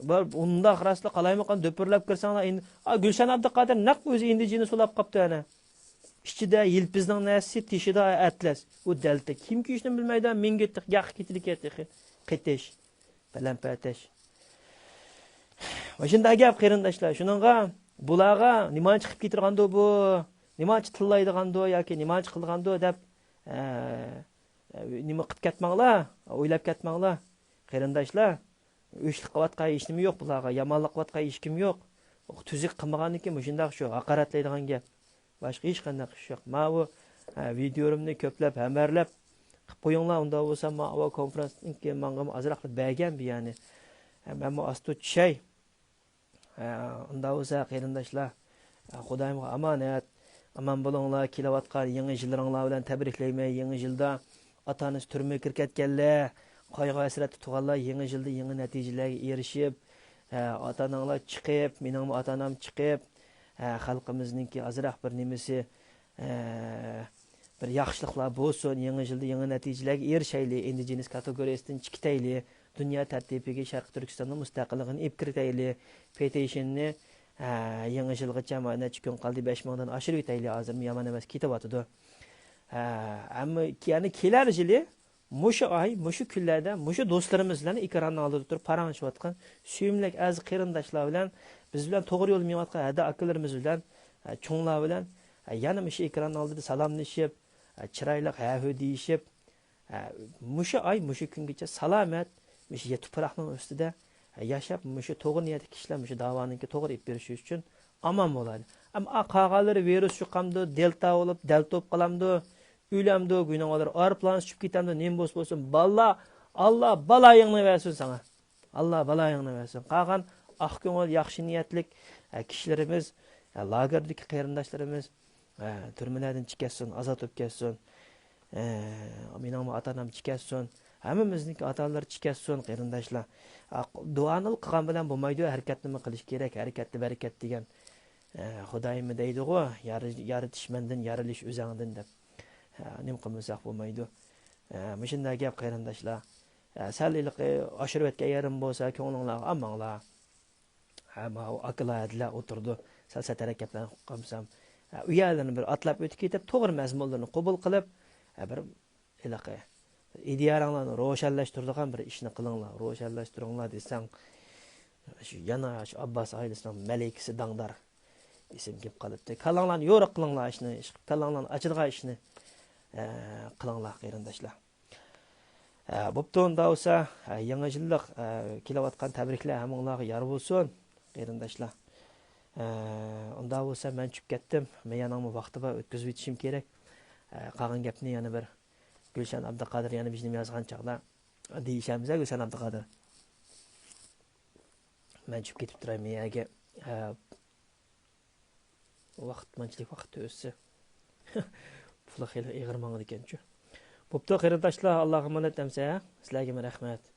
بار، ئۇنداق راسلا قالايمىقان دۆپۈرلەپ كىرسەڭلار، ئىن-، ئا، گۈلشەن ئابدۇقادىر نەق ئۆزى ئىندىجېنى سولاپ قاپتۇ ئەنە. ئىچىدە يىلپىزنىڭ نەرسىسى، تېشىدا ئەتلەس. ئۇ دەلتە. كىيىم كىيىشنى بىلمەيدۇ، مىڭ گېتىق ياققا كېتىدىكەن تېخى. قېتىش. پەلەمپەتەش. مۇشۇنداق گەپ، قېرىنداشلار. شۇنىڭغا بۇلارغا نېمانچە قىلىپ كېتىدىغاندۇ بۇ؟ نېمانچە تىللايدىغاندۇ ياكى نېمانچە قىلىدىغاندۇ دەپ، ئە، ئە، نېمە قىلىپ كەتمەڭلار، ئويلاپ كەتمەڭلار، قېرىنداشلار. ئۆچلۈك قىلىۋاتقان ھېچنېمە يوق بۇلارغا، يامانلىق قىلىۋاتقان ھېچكىم يوق. تۈزۈك قىلمىغاندىن كېيىن مۇشۇنداق شۇ ھاقارەتلەيدىغان گەپ. باشقا ھېچقانداق ئىش يوق. ماۋۇ، ھە، ۋىدىيولىرىمنى كۆپلەپ، ھەممەرلەپ قىلىپ قويۇڭلار، ئۇنداق بولسا ماۋۇ كونفرانستىن كېيىن ماڭىمۇ ئازراقلا بەرگەن بىيانى. ھە، مەنمۇ ئاستا چۈشەي. ھە، ئۇنداق بولسا قېرىنداشلار، ھە، خۇدايىمغا ئامانەت، ئامان بولۇڭلار، كېلىۋاتقان يېڭى يىللىرىڭلار بىلەن تەبرىكلەيمەن. يېڭى يىلدا ئاتا-ئانىسى تۈرمىگە كىرىپ كەتكەنلەر، قايغۇ-ھەسرەتتە تۇرغانلار يېڭى يىلدا يېڭى نەتىجىلەرگە ئېرىشىپ، ھە، ئاتا-ئاناڭلار چىقىپ، مېنىڭمۇ ئاتا-ئانام چىقىپ، ھە، خەلقىمىزنىڭكى ئازراق بىر نېمىسى، ھە، بىر ياخشىلىقلار بولسۇن، يېڭى يىلدا يېڭى نەتىجىلەرگە ئېرىشەيلى، ئىندىجېنىس كاتېگورىيەسىدىن چىقىتەيلى، دۇنيا تەرتىپىگە شەرقىي تۈركىستاننىڭ مۇستەقىللىقىنى ئېلىپ كىرىتەيلى، پېتىشننى، ھە، يېڭى يىلغىچە مانا نەچچە كۈن قالدى، بەش مىڭدىن ئاشۇرۇۋېتەيلى، ھازىرمۇ يامان ئەمەس، كېتىۋاتىدۇ. ھە، ئەمما يەنە كېلەر يىلى مۇشۇ ئاي، مۇشۇ كۈنلەردە، مۇشۇ دوستلىرىمىز بىلەن ئېكراننىڭ ئالدىدا تۇرۇپ پاراڭلىشىۋاتقان سۆيۈملۈك ئەزىز قېرىنداشلار بىلەن، بىز بىلەن توغرا يولدا مېڭىۋاتقان ھەدە ئاكىلىرىمىز بىلەن، ھە، چوڭلار بىلەن، ھە، يەنە مۇشۇ ئېكراننىڭ ئالدىدا سالاملىشىپ، ھە، چىرايلىق ھە-ھۆ دېيىشىپ، ھە، مۇشۇ ئاي، مۇشۇ كۈنگىچە سالامەت، مۇشۇ يەر تۇپراقنىڭ ئۈستىدە، ھە، ياشاپ، مۇشۇ توغرا نىيەتلىك كىشىلەر مۇشۇ داۋانىڭكى توغرا ئېلىپ بېرىشى ئۈچۈن ئامان بولايلى. ئەمما قالغانلىرى ۋىرۇس يۇقامدۇ، دېلتا بولۇپ، دەلتا بولۇپ قالامدۇ، ئۆلەمدۇ، گۇينىڭ ئايروپىلانى ئۇچۇپ كېتەمدۇ، نېمە بولسا بولسۇن، باللا، ئاللا بالايىڭنى بەرسۇن ساڭا. ئاللا بالايىڭنى بەرسۇن. قالغان ئاق كۆڭۈل، ياخشى نىيەتلىك، ئە، كىشىلىرىمىز، ئە، لاگېردىكى قېرىنداشلىرىمىز، ئە، تۈرمىلەردىن چىقىۋەتسۇن، ئازاد بولۇپ كەتسۇن. ئە، مېنىڭمۇ ئاتا-ئانام چىقىۋەتسۇن. ھەممىمىزنىڭكى ئاتا-ئانىلىرى چىقىۋەتسۇن، قېرىنداشلار. ئا، دۇئانىلا قىلغان بىلەن بولمايدۇ، ھەرىكەتنىمۇ قىلىش كېرەك، ھەرىكەتتە بەرىكەت دېگەن. ئە، خۇدايىممۇ دەيدىغۇ، يار-، يارىتىش مەندىن، يارىلىش ئۆزەڭدىن دەپ. ئە، نېمە قىلمىساق بولمايدۇ. ئە، مۇشۇنداق گەپ، قېرىنداشلار. ئە، سەل ھېلىقى ئاشۇرۇۋەتكەن يېرىم بولسا، كۆڭلۈڭلارغا ئالماڭلار. ھە، ماۋۇ ئاكىلار ھەدىلەر ئولتۇرىدۇ. سەل سەت ھەرىكەتلەرنى قىلىپ قالمىسام. ھە، ئۇ يەرلىرىنى بىر ئاتلاپ ئۆتۈپ كېتىپ، توغرا مەزمۇنلىرىنى قوبۇل قىلىپ، ھە، بىر ھېلىقى ئىدىيەلەرنى روشەنلەشتۈرىدىغان بىر ئىشنى قىلىڭلار. روشەنلەشتۈرۈڭلار دېسەڭ، شۇ يەنە شۇ ئابباس ئائىلىسىنىڭ مەلىكىسى داڭدار. ئېسىمگە كېلىپ قالاتتى. كاللاڭلارنى يورۇق قىلىڭلار ئىشنى، ئىشقىپ كاللاڭلارنى ئاچىدىغان ئىشنى، ئە، قىلىڭلار قېرىنداشلار. ئە، بوپتۇ، ئۇندا بولسا، ئە، يېڭى يىللىق، ئە، كېلىۋاتقان تەبرىكلەر ھەممىڭلارغا يار بولسۇن، قېرىنداشلار. ئە، ئۇندا بولسا مەن چۈشۈپ كەتتىم. مېنىڭمۇ ۋاقتى بار، ئۆتكۈزۈۋېتىشىم كېرەك. ئە، قالغان گەپنى يەنە بىر گۈلشەن ئابدۇقادىر يەنە بىر نېمە يازغان چاغدا دېيىشەمىز، ھە، گۈلشەن ئابدۇقادىر. مەن چۈشۈپ كېتىپ تۇراي مېيەگە. ھە، ۋاقىت، مانچىلىك ۋاقىت ئۆتسە. پۇلى خېلى ئېغىر ماڭىدىكەنچۇ. بوپتۇ، قېرىنداشلار، ئاللاغا ئامانەت ئەمسە، ھە؟ سىلەرگىمۇ رەھمەت.